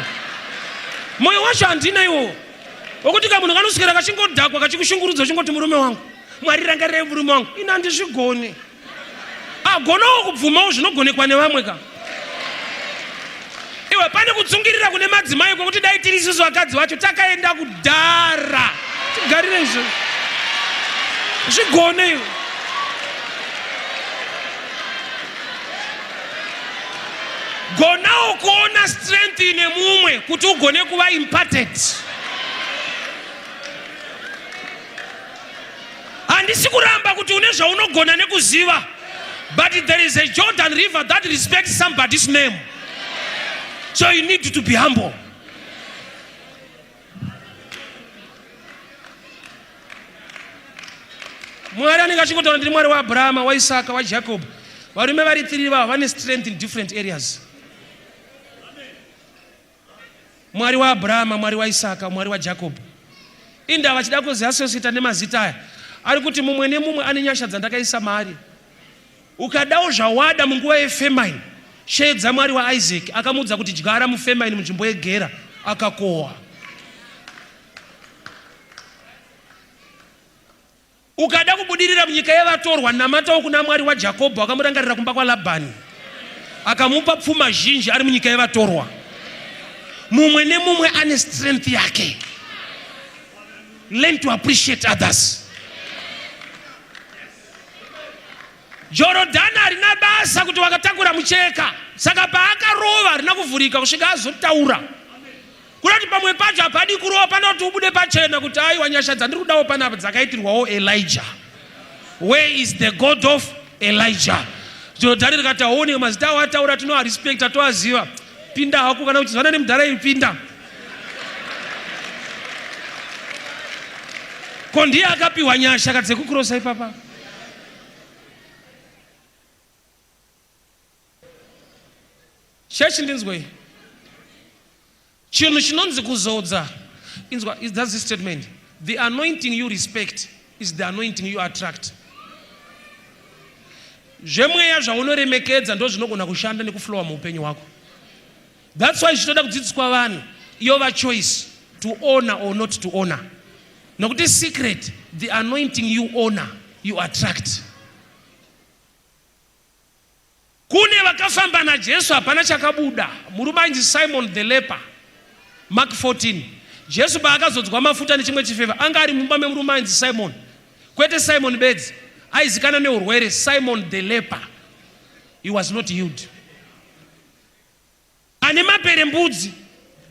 moyo wacho handina iwowo wokuti kamunhu kanoswera kachingodhakwa kachikushungurudza uchingoti murume wangu mwari rangarirai murume wangu ini handizvigone agonawo kubvumawo zvinogonekwa nevamwe ka iwe pane kutsungirira kune madzimai kwekuti dai tiri isusu vakadzi vacho takaenda kudhara tigarire izvo zvigone iwe gonawo kuona strength ine mumwe kuti ugone kuva imparted Handisi kuramba kuti une zvaunogona nekuziva but there is a Jordan river that respects somebody's name. So you need to be humble. Mwari anenge achingotaura ndiri Mwari waAbrahama, waIsaka, waJacob. Varume vari three vavo vane strength in different areas. Mwari waAbrahama, Mwari waIsaka, Mwari waJacob. Indava vachida kuziassociata nemazita aya. Ari kuti mumwe nemumwe ane nyasha dzandakaisa maari. Ukadawo zvawada munguva yefamine, sheedza Mwari waIsaac akamuudza kuti dyara mufamine munzvimbo yeGera, akakohwa. Ukada kubudirira munyika yevatorwa, namatawo kuna Mwari waJakobho akamurangarira kumba kwaLabhani, akamupa pfuma zhinji ari munyika yevatorwa. Mumwe nemumwe ane strength yake. Learn to appreciate others. Jorodhani harina basa kuti wakatakura mucheka, saka paakarova harina kuvhurika kusvika azotaura. Kuda kuti pamwe pacho hapadi kurova, panoda kuti ubude pachena kuti aiwa, nyasha dzandiri kudawo panapa dzakaitirwawo Elijah. Where is the God of Elijah? Jorodhani rikati aone mazita awo ataura tinoarespecta toaziva. Pinda hako kana uchizivana nemudhara iyi pinda. Ko ndiye akapiwa nyasha kadzekukurosa ipapa. Chechi ndinzwei. Chinhu chinonzi kuzodza. Inzwa, that's this statement. The anointing you respect is the anointing you attract. Zvemweya zvaunoremekedza ndozvinogona kushanda nekuflowa muupenyu hwako. That's why zvitoda kudzidziswa vanhu yova choice to honor or not to honor. Nokuti secret, the anointing you honor, you attract. Kune vakafamba naJesu hapana chakabuda. Murume ainzi Simon the leper. Mark 14. Jesu paakazodzwa mafuta nechimwe chifeva anga ari mumba memurume ainzi Simon. Kwete Simon bedzi, aizikana neurwere Simon the leper. He was not healed. Ane maperembudzi.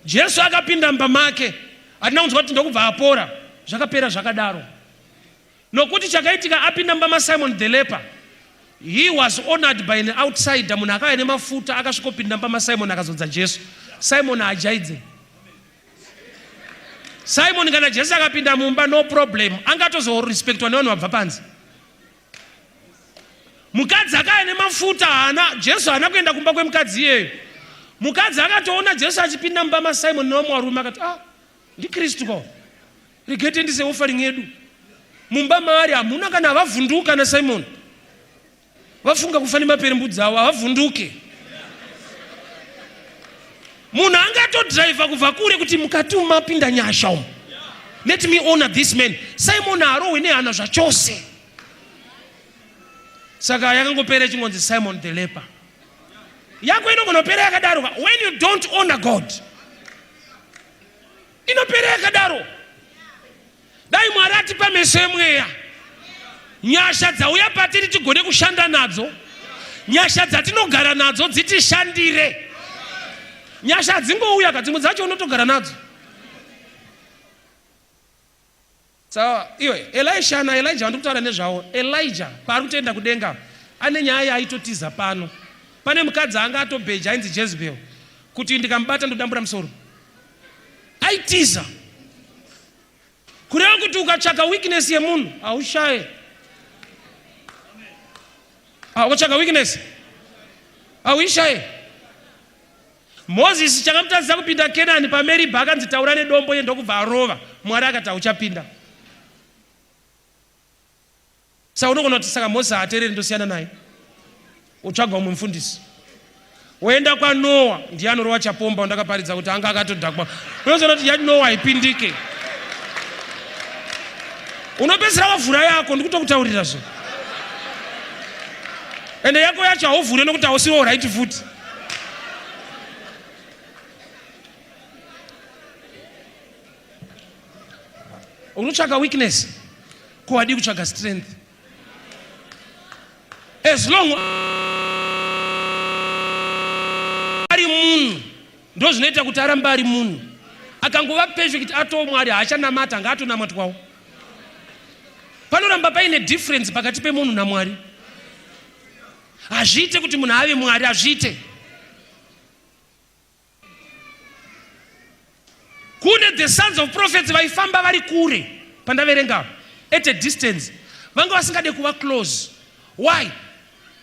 Jesu akapinda mumba make. Hatina kunzwa kuti ndokubva apora. Zvakapera zvakadaro. Nokuti chakaitika apinda mumba maSimon the leper. He was honored by an outsider, munhu akauya nemafuta akasvikopinda mumba maSimon akazodza Jesu. Simon haajaidze. Simon kana Jesu akapinda mumba no problem, angatozorespectwa nevanhu vabva panze. Mukadzi akauya nemafuta haana, Jesu haana kuenda kumba kwemukadzi iyeyo. Mukadzi akatoona Jesu achipinda mumba maSimon nevamwe varume akati, ah, ndiKristu ko. Regai tiendese offering yedu. Mumba maari hamuna kana havavhunduka na Simon. Vafunga kufa nemaperembudzi avo havavhunduke. Munhu angatodriver kubva kure kuti mukati umu mapinda nyasha umu. Let me honor this man. Simon haarohwe nehana zvachose. Saka yakangopera ichingonzi Simon the leper. Yako inongonopera yakadaro. When you don't honor God. Inopera yakadaro. Dai Mwari atipa meso emweya. Nyasha dzauya patiri tigone kushanda nadzo. Nyasha dzatinogara nadzo dzitishandire. Nyasha hadzingouya ka, dzimwe dzacho unotogara nadzo. Saka iwe Elisha na Elijah vandiri kutaura nezvavo, Elijah paari kutoenda kudenga ane nyaya yaaitotiza pano. Pane mukadzi anga atobheja ainzi Jezebel kuti ndikamubata ndodambura musoro. Aitiza. Kureva kuti ukatsvaka weakness yemunhu haushaye. Ah, ukatsvaka weakness hauishaye. Moses chakamutadzisa kupinda Kenani paMeribha akanzi taura nedombo iye ndokubva arova. Mwari akati hauchapinda. Saka unogona kuti saka Moses haatereri ndosiyana naye. Wotsvaga umwe mufundisi. Woenda kwaNoa ndiye anorova chapomba wandakaparidza kuti anga akatodhakwa. Unozoona kuti yaNoa haipindike. Unopedzisira wavhura yako ndikutokutaurira zve. Ende yako yacho hauvhure nokuti hausiwo right futi. Unotsvaka weakness ko wadii kutsvaga strength as long ari munhu ndozvinoita kuti arambe ari munhu akangova perfect atoo mwari haachanamata ngaatonamatwawo panoramba paine difference pakati pemunhu namwari hazviite kuti munhu ave mwari hazviite Kune the sons of prophets vaifamba vari kure pandaverenga at a distance. Vanga vasingade kuva close. Why?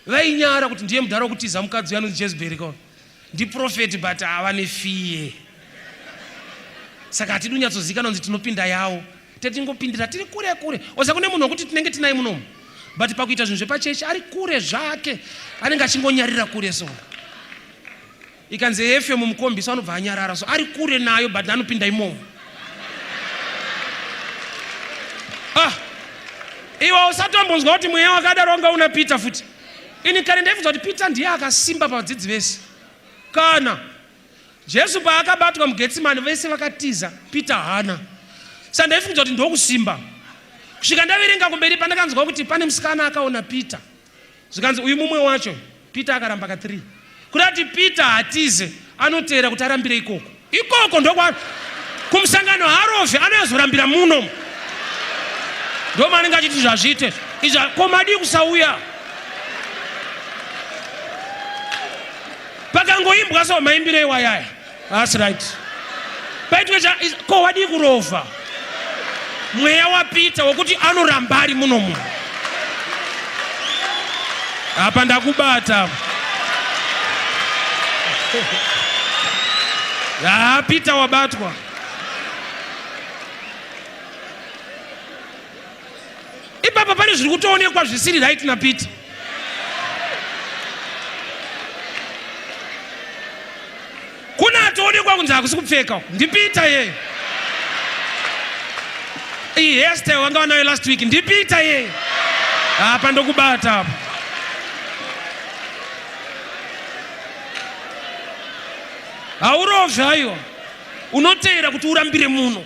Vainyara kuti ndiye mudhara wekutiza mukadzi uya anonzi Jezeberi ka ndiprofeti but ava nefiye. Saka hatidi kunyatsozikanwa kunzi tinopinda yawo. Tetingopindira tiri kure kure. Osa kune munhu wekuti tinenge tinaye munomu. But pakuita zvinhu zvepachechi ari kure zvake. Anenge achingonyarira kure so. Ikanzi efe mumukombi so anobva anyarara so ari kure nayo but anopinda imomo. Ah. Iwe usatombonzwa kuti mweya wakadaro wanga una Peter futi. Ini kare ndaifunga kuti Peter ndiye akasimba pavadzidzi vese. Kana Jesu paakabatwa muGetsimani vese vakatiza, Peter haana. Saka ndaifunga kuti ndokusimba. Kusvika ndaverenga kumberi pandakanzwa kuti pane musikana akaona Peter. Zvikanzi uyu mumwe wacho. Peter akaramba ka 3. Kuda kuti Peter hatize anoteera kuti arambire ikoko. Ikoko ndokwa kumusangano haarove anoyazorambira muno. Ndomaanenge achiti zvazviite izvi ko madii kusauya. Pakangoimbwa so maimbiro iwayaya. That's right. Paitwe cha ko wadii kurova. Mweya waPeter wokuti anoramba ari muno muno. Apa ndakubata. Ah, Peter wabatwa. Ipapa pane zviri kutoonekwa zvisiri right naPeter. Kuna atoonekwa kunzi hakusi kupfeka ndiPeter yeye. Iyi hairstyle vanga vanayo last week ndiPeter yeye. Apa ndokubata apa. Haurovhi aiwa. Unoteera kuti urambire muno.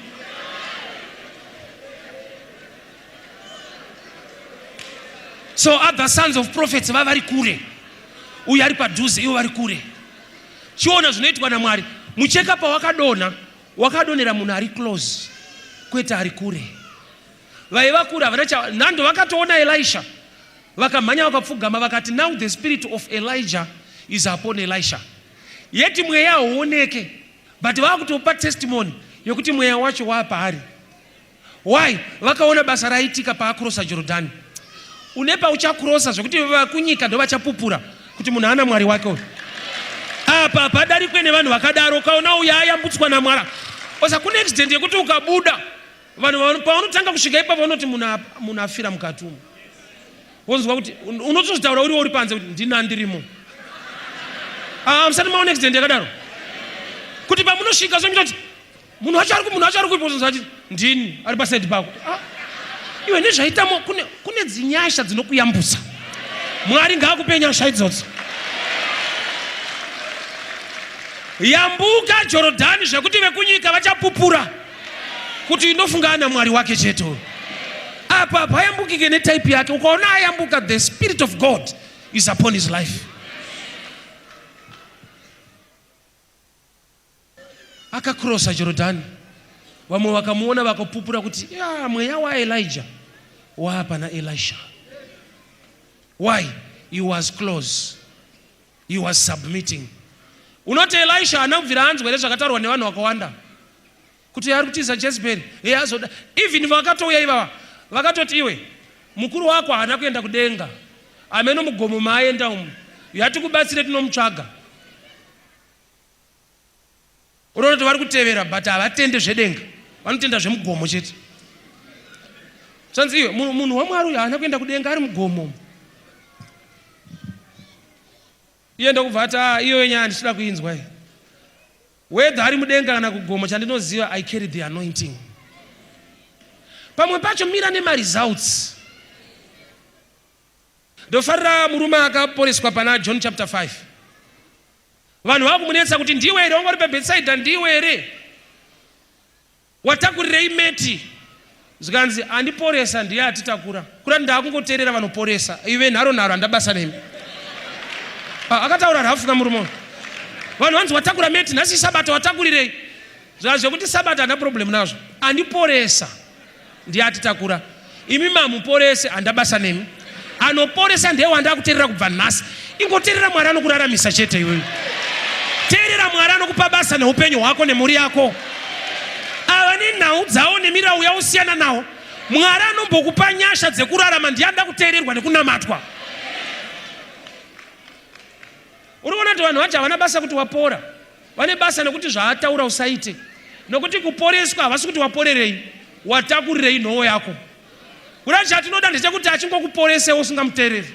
So other sons of prophets vavari kure, uyu ari padhuze, ivo vari kure. Chiona zvinoitwa naMwari. Mucheka pawakadonha, wakadonhera munhu ari close, kwete ari kure. Vaiva kure havana cha nhando, vakatoona Elisha vakamhanya vakapfugama vakati now the spirit of Elijah is upon Elisha. Yet mweya hauoneke but vakutopa testimony yokuti mweya wacho waapaari. Why? Vakaona basa raitika paakrosa Jorodhani. Une pauchakrosa zvekuti vakunyika ndovachapupura kuti munhu ana Mwari wake uyu. Apa hapadarikwe nevanhu vakadaro. Ukaona uyu ayambutswa naMwari. Osa kune accident yekuti ukabuda vanhu pavanotanga kusvika ipapo vanoti munhu afira mukati umu. Wonzwa kuti unotozvitaura uriwo uri panze kuti ndini andirimo. Ah, musati maona accident yakadaro. Kuti pamunosvika so kuti munhu wacho ari munhu wacho ari kuipo zvinhu achiti ndini ari pasaidi pako ah, iwe nezvaitamo kune, kune dzinyasha dzinokuyambusa mwari ngaakupe nyasha idzodzo yambuka jorodhani zvekuti vekunyika vachapupura kuti inofunga ana mwari wake chete uyu apa hapayambukike netaipi yake ukaona ayambuka the spirit of god is upon his life Akakrosa Jorodhani, vamwe vakamuona vakapupura kuti ya mweya waElijah waa pana Elisha. Why? He was close. He was submitting. Unoti Elisha haana kubvira anzwa here zvakataurwa nevanhu vakawanda kuti ari kutiza Jezeberi? Iye azoda. Even vakatouya ivava vakatoti iwe mukuru wako haana kuenda kudenga, ameno mugomo maaenda umu, yatikubatsire tinomutsvaga. Unoona kuti vari kutevera but havatende zvedenga, vanotenda zvemugomo chete. Zvanzi iwe munhu waMwari uyu haana kuenda kudenga ari mugomo. Iye ndokubva ati ah, iyoyo nyaya ndichida kuinzwa iyi. Whether ari mudenga kana kugomo chandinoziva I carry the anointing. Pamwe pacho mira nemaresults. Ndofarira murume akaporeswa pana John chapter 5. Vanhu vakumunetsa kuti ndiwe here wanga uri paBethsaida ndiwe here watakurirei meti zvikanzi andiporesa ndiye atitakura kuda ndakungoteerera vanoporesa ive nharo nharo handabasa nemi ah, akataura rafu kamurume uyu vanhu vanzi watakura meti nhasi isabata watakurirei zva zvekuti sabata handina problem nazvo andiporesa ndiye atitakura imi mamuporese handabasa nemi anoporesa ndiye wandakuterera kubva nhasi ingoterera mwari anokuraramisa chete iwewe teerera mwari anokupa basa neupenyu hwako nemhuri yako ava nenhau dzavo nemirau yausiyana nawo Mwari anombokupa nyasha dzekurarama ndiye anoda kuteererwa nekunamatwa. Uri kuona kuti vanhu vacho havana basa kuti wapora, vane basa nekuti zvaataura usaite. Nokuti kuporeswa havasi kuti waporerei, watakurirei nhowo yako. Kuda chatinoda ndechekuti achingokuporesewo usingamuteereri.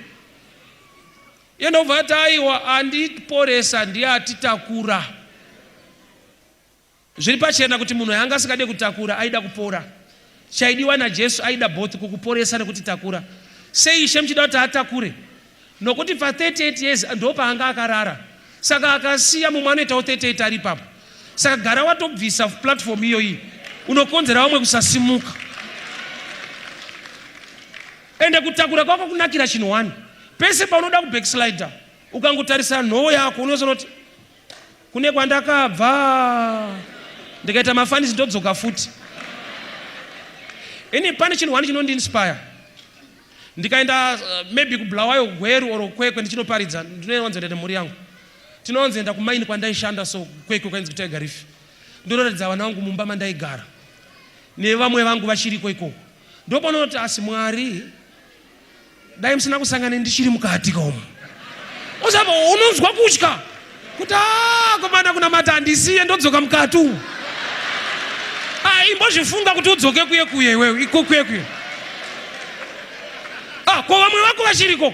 Iye ndobva ati aiwa andiporesa ndiye atitakura. Zviri pachena kuti munhu anga asingade kutakura aida kupora. Chaidiwa naJesu aida both kukuporesa nekutitakura. Sei Ishe muchida kuti atakure? Nokuti pa 38 years ndopaanga akarara. Saka akasiya mumwe anoitawo 38 ari ipapo. Saka gara watobvisa platform iyoyi unokonzera vamwe kusasimuka. Ende kutakura kwako kunakira chinhu one. Pese paunoda kubackslider ukangotarisa nhowo yako unozoona kuti kune kwandakabva ndikaita mafanisi ndodzoka futi. Ini pane chinhu one chinondiinspire. Ndikaenda maybe kuBulawayo, Gweru or Kwekwe ndichinoparidza, ndinowanzoenda nemhuri yangu. Tinowanzoenda kumaini kwandaishanda so Kwekwe kwainzi kuTiger Reef. Ndonoratidza vana vangu mumba mandaigara nevamwe vangu vachiriko ikoko. Ndopanoti asi Mwari dai musina kusangana ndichiri mukati kaumu. Usaba unonzwa kutya kuti ah komana kunamata handisiye ndodzoka mukati umu. Ah imbozvifunga kuti udzoke kuye kuye iwewe iko kuye kuye. Ah ko vamwe vako vachiriko.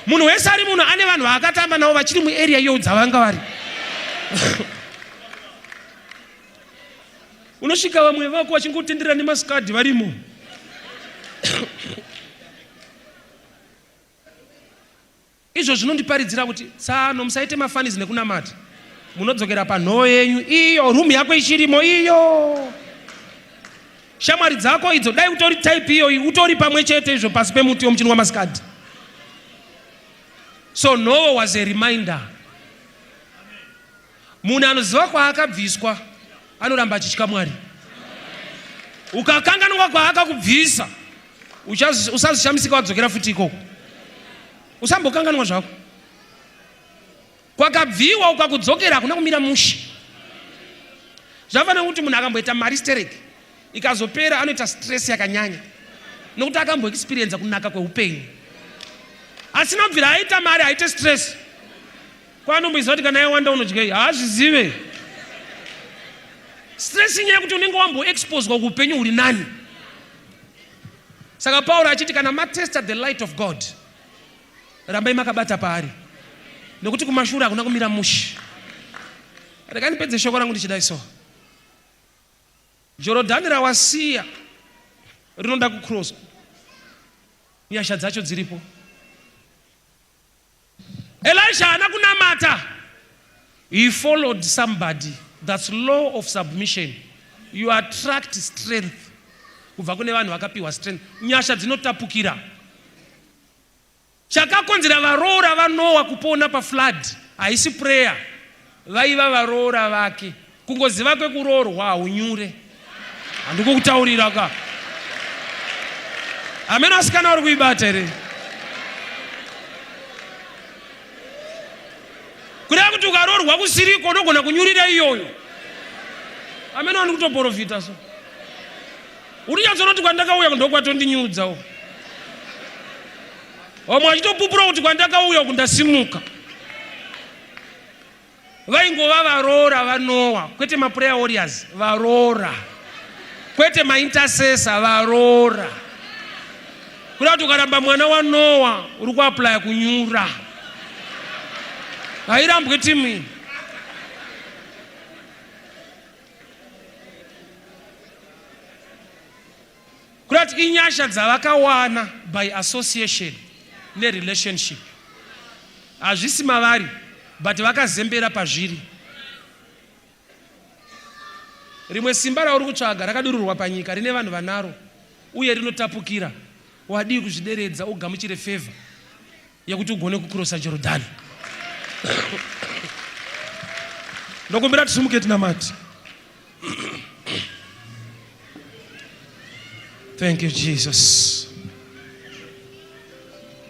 Munhu wese ari muno ane vanhu vaakatamba navo vachiri muarea iyo dzavanga vari. Unosvika vamwe vako vachingotenderera nemasikadhi varimo. Izvo zvinondiparidzira kuti tsano musaite mafanizi nekunamata. Munodzokera panhoo yenyu iyo room yako ichirimo iyo. Shamwari dzako idzo dai utori type iyoyi utori pamwe chete izvo pasi pemuti yomuchinwa masikadhi. So Noah was a reminder. Munhu anoziva kwaakabviswa anoramba achitya Mwari. Ukakanganwa kwaakakubvisa usazishamisika wadzokera futi ikoko. Usambokanganwa zvako. Kwakabviwa ukakudzokera hakuna kumira mushe. Zvafanira kuti munhu akamboita mari stereki ikazopera anoita stress yakanyanya nokuti akamboexperienza kunaka kweupenyu. Asina kubvira aita mari haite stress. Kwanomboiziva kuti kana yawanda unodyei haazvizive. Stress inyaya yekuti unenge wamboexposwa kuupenyu huri nani. Saka Pauro achiti kana matesta the light of God rambai makabata paari nokuti kumashure hakuna kumira mushe. Regai ndipedze shoko rangu ndichidai so. Jorodhani rawasiya rinoda kucrosswa. Nyasha dzacho dziripo. Elisha haana kunamata. He followed somebody. That's law of submission. You attract strength kubva kune vanhu vakapiwa strength. Nyasha dzinotapukira. Chakakonzera varoora vaNoah kupona paflood haisi prayer. Vaiva varoora vake. Kungoziva kwekuroorwa haunyure. Handikukutaurira ka. Hameno asikana uri kuibata here? Kureva kuti ukaroorwa kusiriko unogona kunyurira iyoyo. Hameno wandi kutoporofita so. Uri nyatsonoti kwandakauya ndokwatondinyudzawo. Vamwe vachitopupura kuti kwandakauya uku ndasimuka. Vaingova varoora vaNoah, kwete maprayer warriors, varoora. Kwete maintercessor, varoora. Kuda kuti ukaramba mwana waNoah uri kuaplya kunyura. Hairambwe timu iyi. Kuda kuti inyasha dzavakawana by association nerelationship. Hazvisi mavari but vakazembera pazviri. Rimwe simba rauri kutsvaga rakadururwa panyika rine vanhu vanaro uye rinotapukira. Wadii kuzvideredza ugamuchire favor yekuti ugone kukurosa Jorodhani. Ndokumbira tisimuke tinamate. Thank you Jesus.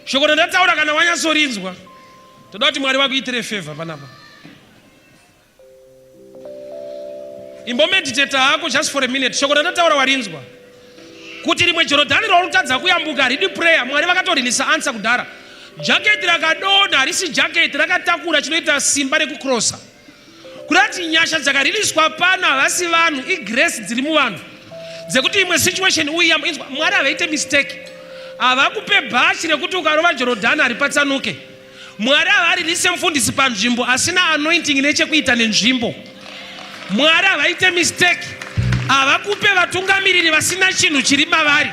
Shoko randataura kana wanyatsorinzwa toda kuti Mwari vakuitire favor panapa. Imbomeditata hako just for a minute. Shoko randataura warinzwa. Kuti rimwe Jorodhani rauri kutadza kuyambuka haridi prayer. Mwari vakatorilisa answer kudhara. Jacket rakadonha harisi jacket rakatakura chinoita simba rekucrossa. Kurati nyasha dzakariliswa pano havasi vanhu igrace dziri muvanhu dzekuti imwe situation uiyamba inzwa Mwari havaite mistake. Havakupe bhachi rekuti ukarova Jorodhani haripatsanuke. Mwari havaririse mufundisi panzvimbo asina anointing nechekuita nenzvimbo. Mwari havaite mistake, havakupe vatungamiriri vasina chinhu chiri mavari.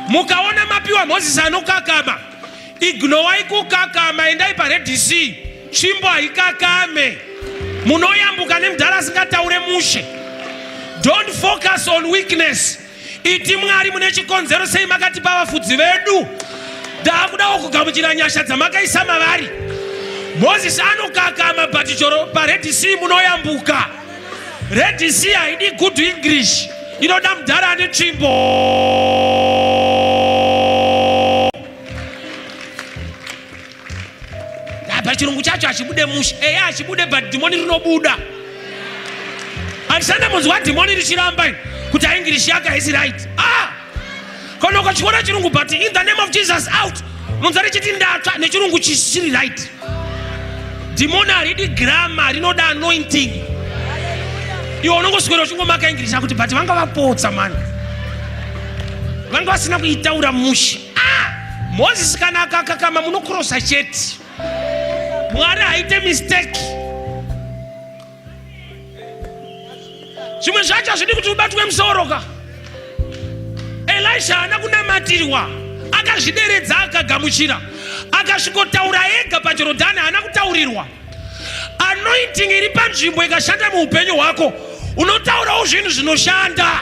Mukaona mapiwa Moses anokakama, ignowai kukakama, endai paRed Sea, tsvimbo haikakame. Munoyambuka nemudhara asingataure mushe. Don't focus on weakness. Iti Mwari mune chikonzero sei makatipa vafudzi vedu. Ndaakudawo kugamuchira nyasha dzamakaisa mavari. Moses anokakama but choro paRed Sea munoyambuka. Red Sea haidi good English, inoda mudhara ane tsvimbo. Apa chirungu chacho hachibude mushe. Eya hachibude but dhimoni rinobuda. Handisanda munzwa dhimoni richiramba kuti aingirishi yake haisi right. Ah! Kana ukachiona chirungu but in the name of Jesus out. Unonzwa richiti ndatsva nechirungu chiri right. Dhimoni haridi grammar rinoda anointing. Iwe unongoswera uchingomaka English akuti but vanga vapotsa mani. Vanga vasina kuitaura mushe. Ah! Moses kana akakakama munokrosa chete. Mwari haite mistake. Zvimwe zvacho hazvidi kuti ubatwe musoro ka. Elisha haana kunamatirwa, akazvideredza akagamuchira, akasvikotaura ega paJorodhani, haana kutaurirwa. Anointing iri panzvimbo ikashanda muupenyu hwako, unotaurawo zvinhu zvinoshanda.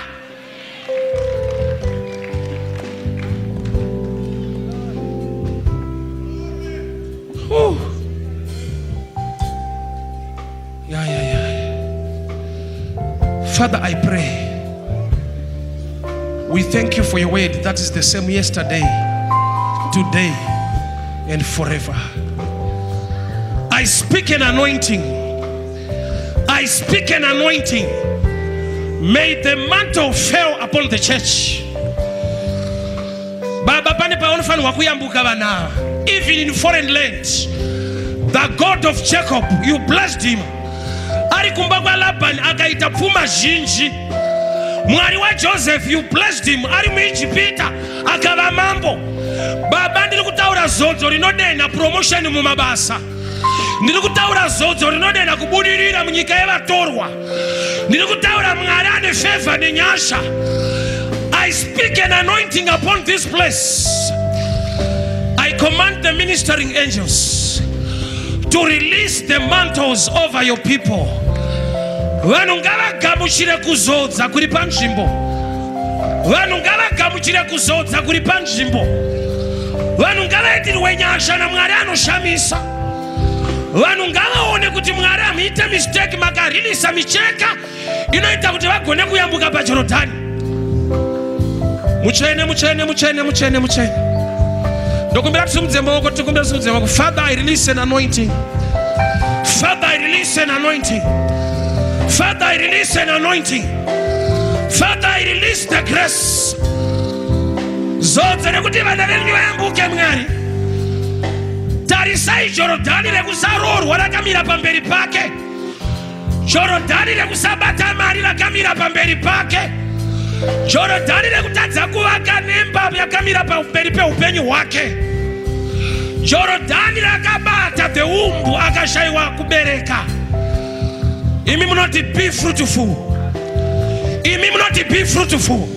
Whew. Yeah, yeah, yeah. Father, I pray. We thank you for your word that is the same yesterday, today, and forever. I speak an anointing. I speak an anointing. May the mantle fall upon the church. Baba, pane paunofanirwa kuyambuka vanhu ava. Even in foreign land, the God of Jacob, you blessed him. Ari kumba kwaLabani akaita pfuma zhinji. Mwari waJoseph, you blessed him. Ari muIjipita akava mambo. Baba, ndiri kutaura zodzo rinodenha promotion mumabasa. Ndiri kutaura zodzo rinodena kubudirira munyika yevatorwa. Ndiri kutaura Mwari ane favor nenyasha. I speak an anointing upon this place. I command the ministering angels to release the mantles over your people. Vanhu ngavagamuchire kuzodza kuri panzvimbo. Vanhu ngavagamuchire kuzodza kuri panzvimbo. Vanhu ngavaitirwe nyasha naMwari anoshamisa. Vanhu ngavaone kuti Mwari hamuite mistake, makarilisa micheka inoita kuti vagone kuyambuka paJorodhani. Mutsvene, mutsvene, mutsvene, mutsvene, mutsvene. Ndokumbira tisimudze maoko, tikumbira tisimudze maoko. Father, I release an anointing. Father, I release an anointing. Father, I release an anointing. Father, I release the grace. Zodza rekuti vana venyu vayambuke Mwari. Tarisai Jorodhani rekusaroorwa rakamira pamberi pake. Jorodhani rekusabata mari rakamira pamberi pake. Jorodhani rekutadza kuvaka nemba yakamira pamberi peupenyu hwake. Jorodhani rakabata the womb akashaiwa kubereka. Imi munoti be fruitful. Imi munoti be fruitful.